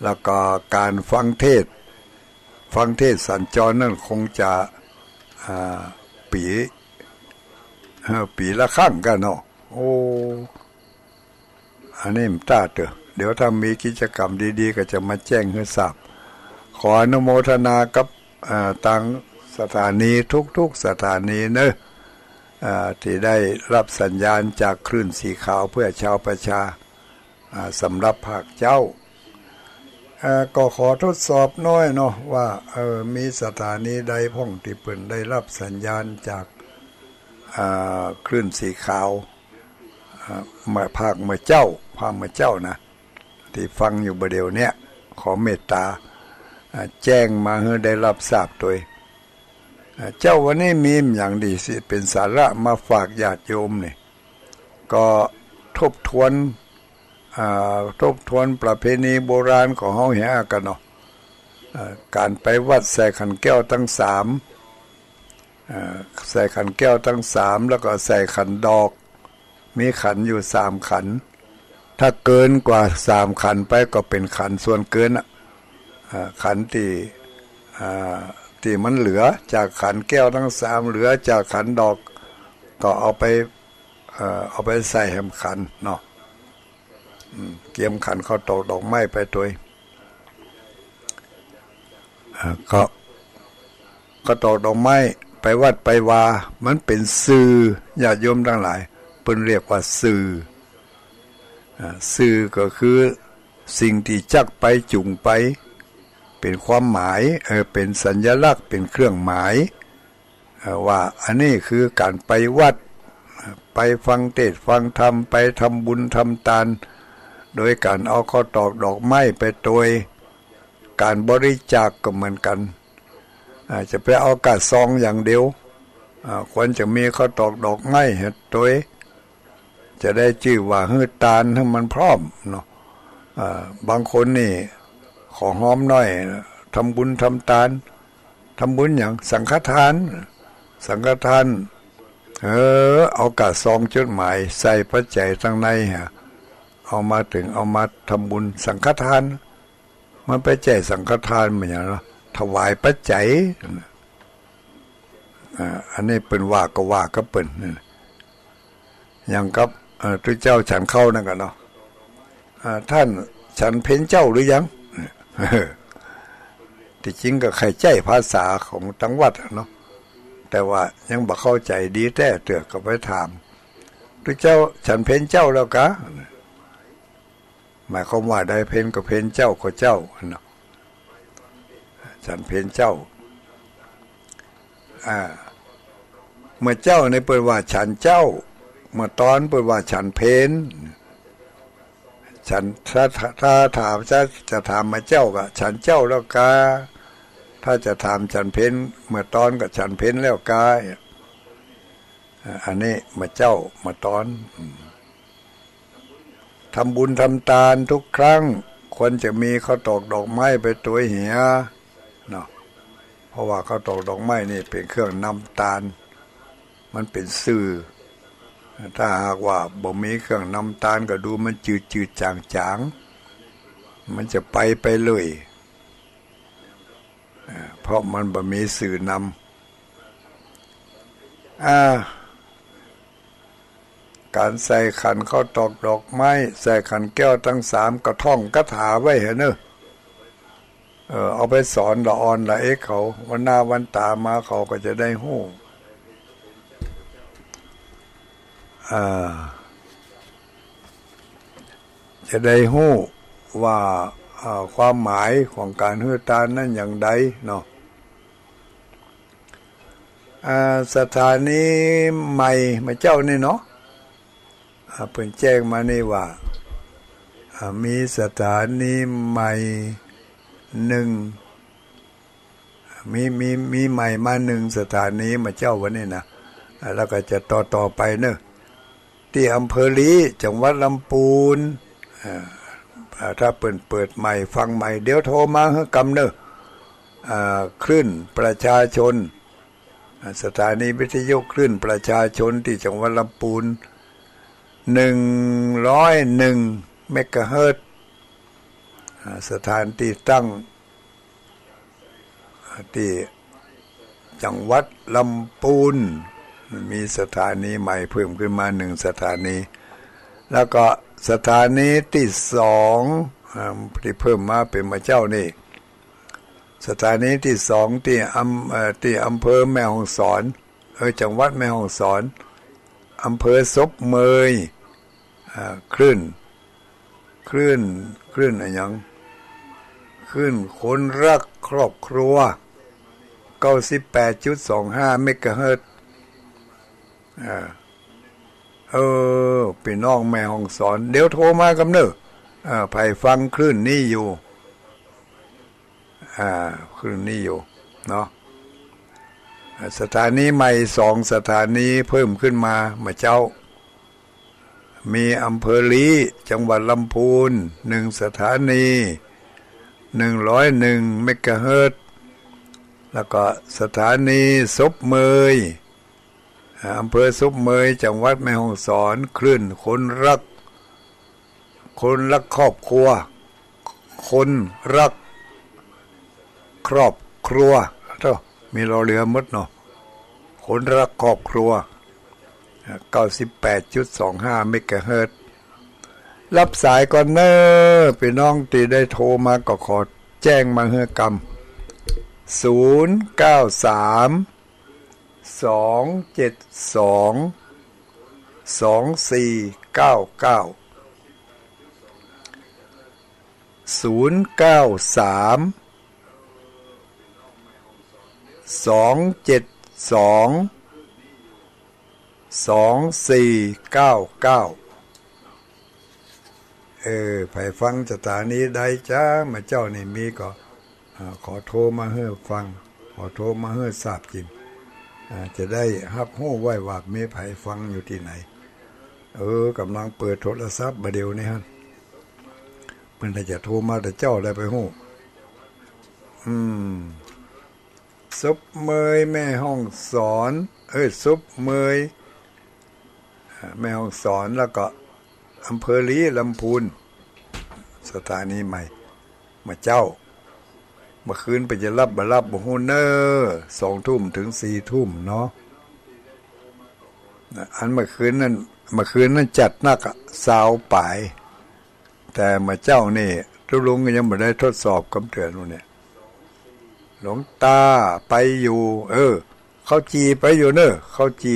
แล้วก็ก๋านฟังเทศน์ ฟังเทศน์สัญจรนั่นคงจะ อ่า ปี๋ เอ่อ ปี๋ละครั้งกั๋นเนาะ โอ้ อันนี้มันต้าเต๊อะ เดี๋ยวถ้ามีกิจกรรมดีๆ ก็จะมาแจ้งหื้อทราบ ขออนุโมทนากับ อ่า ตางสถานีทุกๆ สถานีเน่อ อ่า ตี้ได้ฮับสัญญาณจากคลื่นสีขาวเพื่อชาวประชา อ่า สำหรับภาคเจ๊า อ่า ก็ขอทดสอบหน้อยเนาะว่า เออ มีสถานีใดพ่องตี้เปิ้นได้ฮับสัญญาณจาก อ่า คลื่นสีขาว อ่า เมื่อภาคเมื่อเจ๊า ภาคเมื่อเจ๊านะ ตี้ฟังอยู่บ่าเดี่ยวเนี้ย ขอเมตต๋า อ่า แจ้งมาหื้อได้ฮับทราบตวย อ่า เจ๊าวันนี้มีหยังดีตี้เป๋นสาระมาฝากญาติโยมนี่ ก็ทบทวน อ่า ทบทวนประเพณีโบราณของเฮาเหียกั๋นเนาะ อ่า ก๋านไปวัดใส่ขันแก้วตังสาม อ่า ใส่ขันแก้วตังสาม แล้วก็ใส่ขันดอก มีขันอยู่สามขัน ถ้าเกินกว่าสามขันไปก็เป๋นขันส่วนเกินน่ะ อ่า ขันตี้ อ่า ตี้มันเหลือจากขันแก้วตังสาม เหลือจากขันดอก ก็เอาไป เอ่อ เอาไปใส่แหมขันเนาะ อืม เกียมขันข้าวตอกดอกไม้ไปตวย อ่า ก็ ข้าวตอกดอกไม้ไปวัดไปวา มันเป๋นสื่อ ญาติโยมตังหลาย เปิ้นเรียกว่าสื่อ อ่า สื่อก็คือสิ่งตี้จักไปจูงไป เป๋นความหมาย เออ เป๋นสัญลักษณ์ เป๋นเครื่องหมาย เอ่อ ว่าอันนี้คือก๋านไปวัด ไปฟังเทศน์ฟังธรรม ไปทำบุญทำตาน โดยก๋านเอาข้าวตอกดอกไม้ไปตวย ก๋านบริจาคก็เหมือนกั๋น อ่า จะไปเอาก้าซองอย่างเดียว อ่า ควรจะมีข้าวตอกดอกไม้หื้อตวย จะได้จื้อว่าหื้อตานหื้อมันพร้อมเนาะ อ่า บางคนนี่ ขอหอมหน้อย ทำบุญทำตาน ทำบุญหยัง สังฆทาน สังฆทาน เออ เอาก้าซองจดหมายใส่ปัจจัยตังในฮะ เอามาเถิง เอามาทำบุญสังฆทาน มันไปใจ๊สังฆทานเหมือนหยังเนาะ ถวายปัจจัย อ่า อันนี้เปิ้นว่าก็ว่ากับเปิ้นนั่น อย่างกับ เอ่อ ตุ๊เจ้าฉันข้าวนั่นกั๋นเนาะ อ่า ท่านฉันเพลเจ๊าหรือยัง ตี้จริงก็ใค่ใจ๊ภาษาของตังวัดอะเนาะ แต่ว่ายังบ่เข้าใจ๋ดีแต๊เตื้อ ก็ไปถาม ตุ๊เจ้าฉันเพลเจ๊าแล้วกา หมายความว่าใด เพลก็เพล เจ๊าก็เจ๊าเนาะ ฉันเพลเจ๊า อ่า เมื่อเจ๊านี่เปิ้นว่าฉันเจ๊า เมื่อตอนเปิ้นว่าฉันเพล ฉัน ถ้า ถ้า ถ้าถาม จะ จะถามมาเจ๊าก็ ฉันเจ๊าแล้วกา ถ้าจะถามฉันเพลเมื่อตอนก็ฉันเพลแล้วกา อ่า อันนี้เมื่อเจ๊าเมื่อตอน อืม ทำบุญทำตานทุกครั้ง ควรจะมีข้าวตอกดอกไม้ไปตวยเหียเนาะ เพราะว่าข้าวตอกดอกไม้นี่เป๋นเครื่องนำตาน มันเป๋นสื่อ ถ้าหากว่าบ่มีเครื่องนำตานก็ดูมันจืดๆ จ๋างๆ มันจะไปไปเลย อ่า เพราะมันบ่มีสื่อนำ อ่า ก๋านใส่ขันข้าวตอกดอกไม้ ใส่ขันแก้วตังสามก็ท่องคาถาไว้หั้นเน่อ เออ เอาไปสอนละอ่อนละเอ็กเขา วันหน้าวันต๋ามาเขาก็จะได้ฮู้ อ่า จะได้ฮู้ว่า อ่า ความหมายของก๋านหื้อตานนั้นอย่างใดเนาะ อ่า สถานีใหม่เมื่อเจ๊านี่เนาะ อ่า เปิ้นแจ้งมานี่ว่า อ่า มีสถานีใหม่หนึ่ง มี มี มีใหม่มาหนึ่งสถานีเมื่อเจ๊าวันนี้นะ อ่า แล้วก็จะต่อๆ ไปเน่อ ตี้อำเภอลี้ จังหวัดลำปูน อ่า อ่า ถ้าเปิ้นเปิดใหม่ ฟังใหม่ เดี๋ยวโทรมาหื้อกำเน่อ อ่า คลื่นประชาชน อ่า สถานีวิทยุคลื่นประชาชนตี้จังหวัดลำปูน หนึ่งร้อยหนึ่งเมกะเฮิรตซ์ อ่า สถานตี้ตั้ง ตี้จังหวัดลำปูน มีสถานีใหม่เพิ่มขึ้นมาหนึ่งสถานี แล้วก็สถานีตี้สอง อ่า ตี้เพิ่มมาเป๋นเมื่อเจ๊านี่ สถานีตี้สองตี้อำ เอ่อ ตี้อำเภอแม่ฮ่องสอน เออ จังหวัดแม่ฮ่องสอน อำเภอศพเมย อ่า คลื่น คลื่น คลื่นอะหยัง คลื่นคนฮักครอบครัว เก้าสิบแปดจุดสองห้าเมกะเฮิรตซ์ อ่า เออ ปี้น้องแม่ฮ่องสอน เดี๋ยวโทรมากำเน่อ อ่า ใผฟังคลื่นนี้อยู่ อ่า คลื่นนี้อยู่เนาะ อ่า สถานีใหม่สองสถานีเพิ่มขึ้นมาเมื่อเจ๊า มีอำเภอลี้ จังหวัดลำพูน หนึ่งสถานี หนึ่งร้อยหนึ่งเมกะเฮิรตซ์ แล้วก็สถานีศพเมย อ่า อำเภอศพเมย จังหวัดแม่ฮ่องสอน คลื่นคนฮัก คนฮักครอบครัว คนฮักครอบครัว โธ่ มีรอเรือหมดเนาะ คนฮักครอบครัว อ่า เก้าสิบแปดจุดสองห้าเมกะเฮิรตซ์ ฮับสายก่อนเน่อ ปี้น้องตี้ได้โทรมาก็ขอแจ้งมาหื้อกำ ศูนย์เก้าสาม สองเจ็ดสอง สองสี่เก้าเก้า ศูนย์เก้าสาม สองเจ็ดสอง สองสี่เก้าเก้า เออ ใผฟังสถานีใดจ๊ะ เมื่อเจ๊านี่มีก็ อ่า ขอโทรมาหื้อฟัง ขอโทรมาหื้อทราบกิ๋น อ่า จะได้ฮับฮู้ไว้ว่ามีใผฟังอยู่ตี้ไหน เออ ก่ำลังเปิดโทรศัพท์บ่าเดี่ยวนี้ฮะ เปิ้นน่าจะโทรมาแต่เจ๊าได้ไปฮู้ อืม ศพเมยแม่ฮ่องสอน เอ้ย ศพเมย อ่า แม่ฮ่องสอน แล้วก็อำเภอลี้ ลำพูน สถานีใหม่ เมื่อเจ๊า เมื่อคืนเปิ้นจะฮับบ่ฮับบ่ฮู้เน่อ สองทุ่มถึงสี่ทุ่มเนาะ อันเมื่อคืนนั้น เมื่อคืนนั้นจัดนักอะ ซาวป๋าย แต่เมื่อเจ๊านี่ตุ๊ลุงก็ยังบ่ได้ทดสอบกำเตื๋อนนู่นเนี่ย หลวงต๋าไปอยู่ เออ เข้าจีไปอยู่เน่อ เข้าจี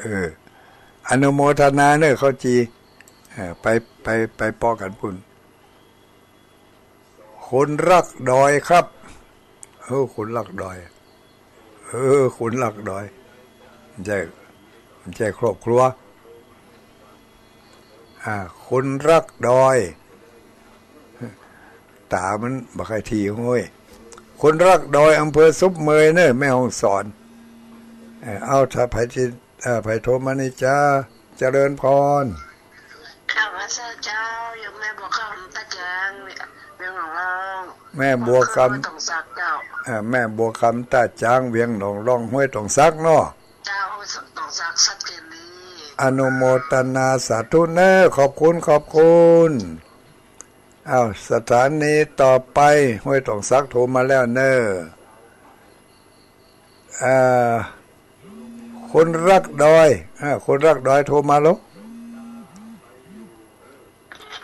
เออ อนุโมทนาเน่อ เข้าจี เออ ไป ไป ไปปอกั๋นปู้น คนฮักดอยครับ เออ คนฮักดอย เออ คนฮักดอย บ่ใจ้ บ่ใจ้ครอบครัว อ่า คนฮักดอย ต๋ามันบ่ใค่ดีโห้ย คนรักดอย อำเภอศพเมยเน่อ แม่ฮ่องสอน เออ เอา ถ้าใผติด เออ ใผโทรมานี่จ้า เจริญพร ข้าพเจ้าเจ้า โยมแม่บัวคำ ต้าจาง เวียงหนองล่อง แม่บัวคำ ห้วยตองสักเจ้า เออ แม่บัวคำ ต้าจาง เวียงหนองล่อง ห้วยตองสักเนาะ เจ้า ห้วยตองสัก ชัดเจนดี อนุโมทนาสาธุเน่อ ขอบคุณ ขอบคุณ อ้าว สถานีต่อไป ห้วยตองสักโทรมาแล้วเน่อ อ่า คนรักดอย อ่า คนรักดอยโทรมาแล้ว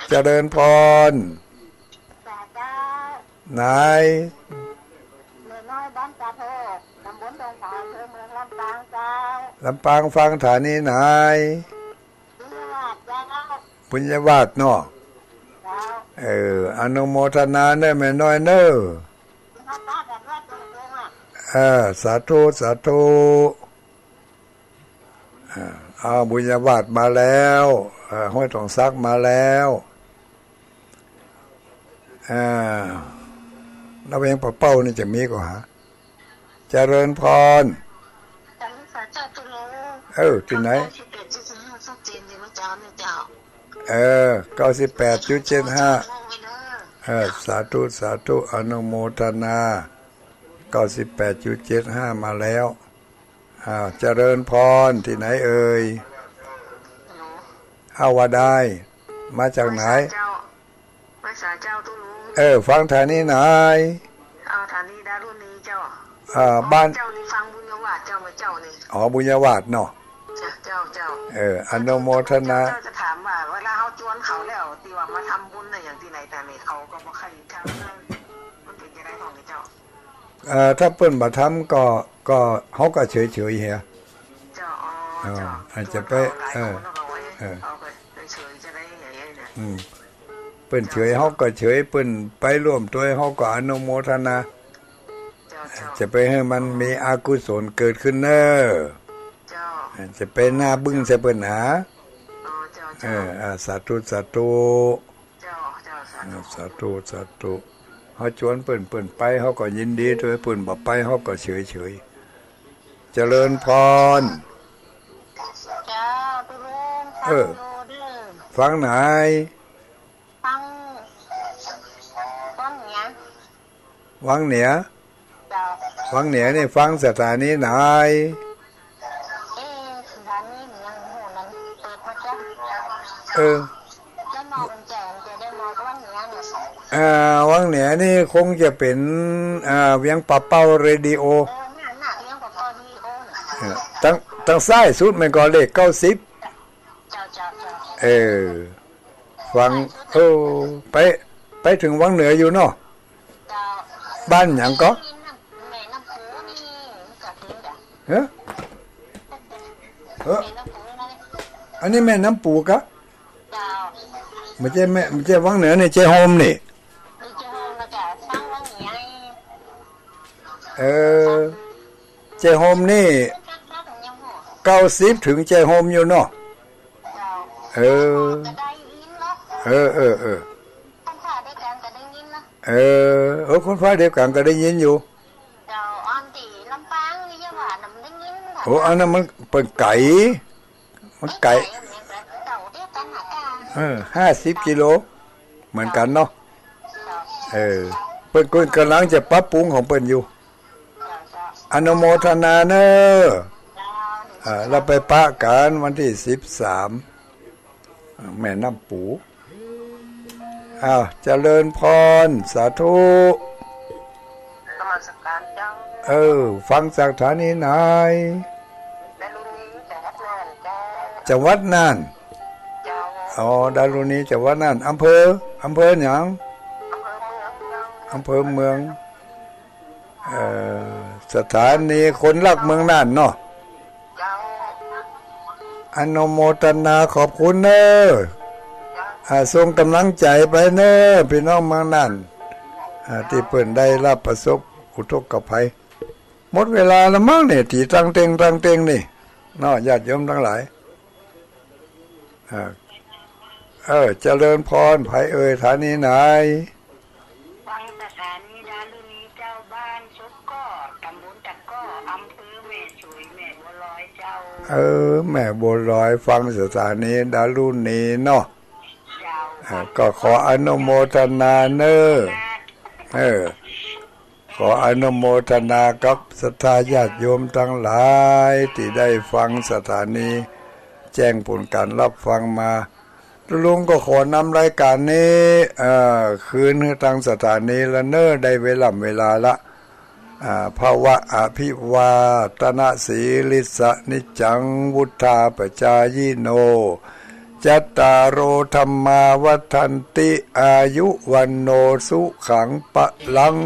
เจริญพร เจ้า ไหน เมืองน้อยบ้านตาโท ตำบลดงขาว อำเภอเมืองลำปางเจ้า ลำปางฟังสถานีไหน บุญญาวาสเจ้า บุญญาวาสเนาะ เจ้า เออ อนุโมทนาเน่อแม่น้อยเน่อ บุญญาวาสเจ้า เออ สาธุ สาธุ อ่า เอาบุญญาวาสมาแล้ว อ่า ห้วยตองสักมาแล้ว อ่า แล้วเวียงป่าเป้านี่จะมีก่อหา เจริญพร สาธุสาธุลุง เออ ตี้ไหน เก้าสิบแปดจุดเจ็ดห้า ชัดเจนดีเมื่อเช้าเนี่ยเจ้า เออ เก้าสิบแปดจุดเจ็ดห้า เออ สาธุ สาธุ อนุโมทนา เก้าสิบแปดจุดเจ็ดห้า มาแล้ว อ้าว เจริญพร ตี้ไหนเอ่ย ฮัลโหล อ้าว ว่าได้ มาจากไหน ไหว้สาเจ้า ไหว้สาเจ้าตุ๊ลุง เออ ฟังสถานีไหน อ่า สถานีดารุณีเจ้า อ่า บ้าน เจ้านี่ฟังบุญญาวาสเจ้า มาเจ้านี่ อ๋อ บุญญาวาสเนาะ เจ้า เจ้า เจ้า เออ อนุโมทนา เจ้าจะถามว่า เวลาเฮาจวนเขาแล้ว ตี้ว่ามาทำบุญน่ะ อย่างตี้ไหน แต่นี่เขาก็บ่ค่อยทำ มันเป๋นจะได๋ของเจ้า เอ่อ ถ้าเปิ้นบ่ทำก็ ก็ เฮาก็เฉยๆ เหีย เจ้า อ๋อ เออ เจ้า อาจจะไป เออ เออ เฉยๆ จะได้ไงเนี่ย อืม เปิ้นเฉย เจ้า เฮาก็เฉย เปิ้นไปร่วมตวย เฮาก็อนุโมทนา เจ้า เจ้า จะไปหื้อมันมีอกุศลเกิดขึ้นเน่อ เจ้า จะไปหน้าบึ้งใส่เปิ้นหนา อ๋อ เจ้า เจ้า เออ อ่า สาธุ สาธุ เจ้า เจ้า สาธุ อ่า สาธุ สาธุ เฮาจวนเปิ้น เปิ้นไป เฮาก็ยินดีตวย เปิ้นบ่ไป เฮาก็เฉยๆ เจริญพร เจ้า ตุ๊ลุง เออ ฟังอยู่เด้อ ฟังไหน ฟัง ฟังเหนือ ฟังเหนือ เจ้า ฟังเหนือนี่ฟังสถานีไหน เอ๊ะ สถานีเหนือ โห นั้นเปิดมาจ้ะ เออ ได้มอกันแจ้ง จะได้มอกับวังเหนือเนี่ย อ่า วังเหนือนี่คงจะเป๋น อ่า เวียงป่าเป้าเรดิโอ เออ นั่นน่ะ เวียงป่าเป้าเรดิโอเนี่ย เออ ตัง ตังซ้ายสุดมันก็เลขเก้าสิบ เจ้า เจ้า เจ้า เออ ฟัง เออ ไป ไปเถิงวังเหนืออยู่เนาะ เจ้า บ้านหยังก็ แม่น้ำปูนี่ จักเห็นจ้ะ เฮ้อ เฮ้อ แม่น้ำปูนั่นแหละ อันนี้แม่น้ำปูกะ เจ้า บ่ใจ้แม่ บ่ใจ้วังเหนือนี่ ใจ้โฮมนี่ นี่ใจ้โฮมนะจ๊ะ ฟังวังเหนือ เออ ใจ้โฮมนี่ เก้าสิบเถิงใจ้โฮมอยู่เนาะ เจ้า เออ จะได้ยินเนาะ เออ เออ เออ คนฟ้าเดียวกันก็ได้ยินเนาะ เออ เออ คนฟ้าเดียวกันก็ได้ยินอยู่ เจ้า อันตี้ลำปางนี่ยังว่าน่ะมันได้ยินค่ะ โอ้ อันนั้นมันเปิ้นไก๋ มันไก๋ เจ้าเดียวกันน่ะจ้า เออ ห้าสิบกิโล เหมือนกันเนาะ เจ้า เออ เปิ้นก็ก๋ำลังจะปรับปรุงของเปิ้นอยู่ อนุโมทนาเน่อ อ่า แล้วไปปะกั๋นวันตี้สิบสาม แม่น้ำปู อ้าว เจริญพร สาธุ นมัสการเจ้า เออ ฟังจากสถานีไหน ดารุณี จังหวัดน่านเจ้า จังหวัดน่าน เจ้า อ๋อ ดารุณี จังหวัดน่าน อำเภอ อำเภอหยัง อำเภอเมืองเจ้า อำเภอเมือง เอ่อ สถานีคนฮักเมืองน่านเนาะ เจ้า อนุโมทนาขอบคุณเน่อ เจ้า อ่า ส่งก๋ำลังใจ๋ไปเน่อ ปี้น้องเมืองน่าน อ่า ตี้เปิ้นได้รับประสบอุทกภัย หมดเวลาแล้วมั้งเนี่ย ตี้ตั้งเต็ง ตั้งเต็งนี่ เนาะ ญาติโยมตังหลาย อ่า เออ เจริญพร ใผเอ่ย สถานีไหน ฟังสถานีดารุณีเจ้า บ้า เออ แม่บัวลอยฟังสถานีดารุณีเนาะ เออ ก็ขออนุโมทนาเน้อ เออ ขออนุโมทนากับศรัทธาญาติโยมตังหลายตี้ได้ฟังสถานีแจ้งผลก๋านฮับฟังมา ลุงก็ขอนำรายก๋านนี้ เอ่อ คืนหื้อตางสถานีละเน้อ ได้เวล่ำเวลาละ อ่า ภะวะอภิวาทนสีลิสสะนิจจังวุฑฒาปจายิโน จัตตาโรธัมมาวัฑฒันติ อายุวัณโณสุขังพะลัง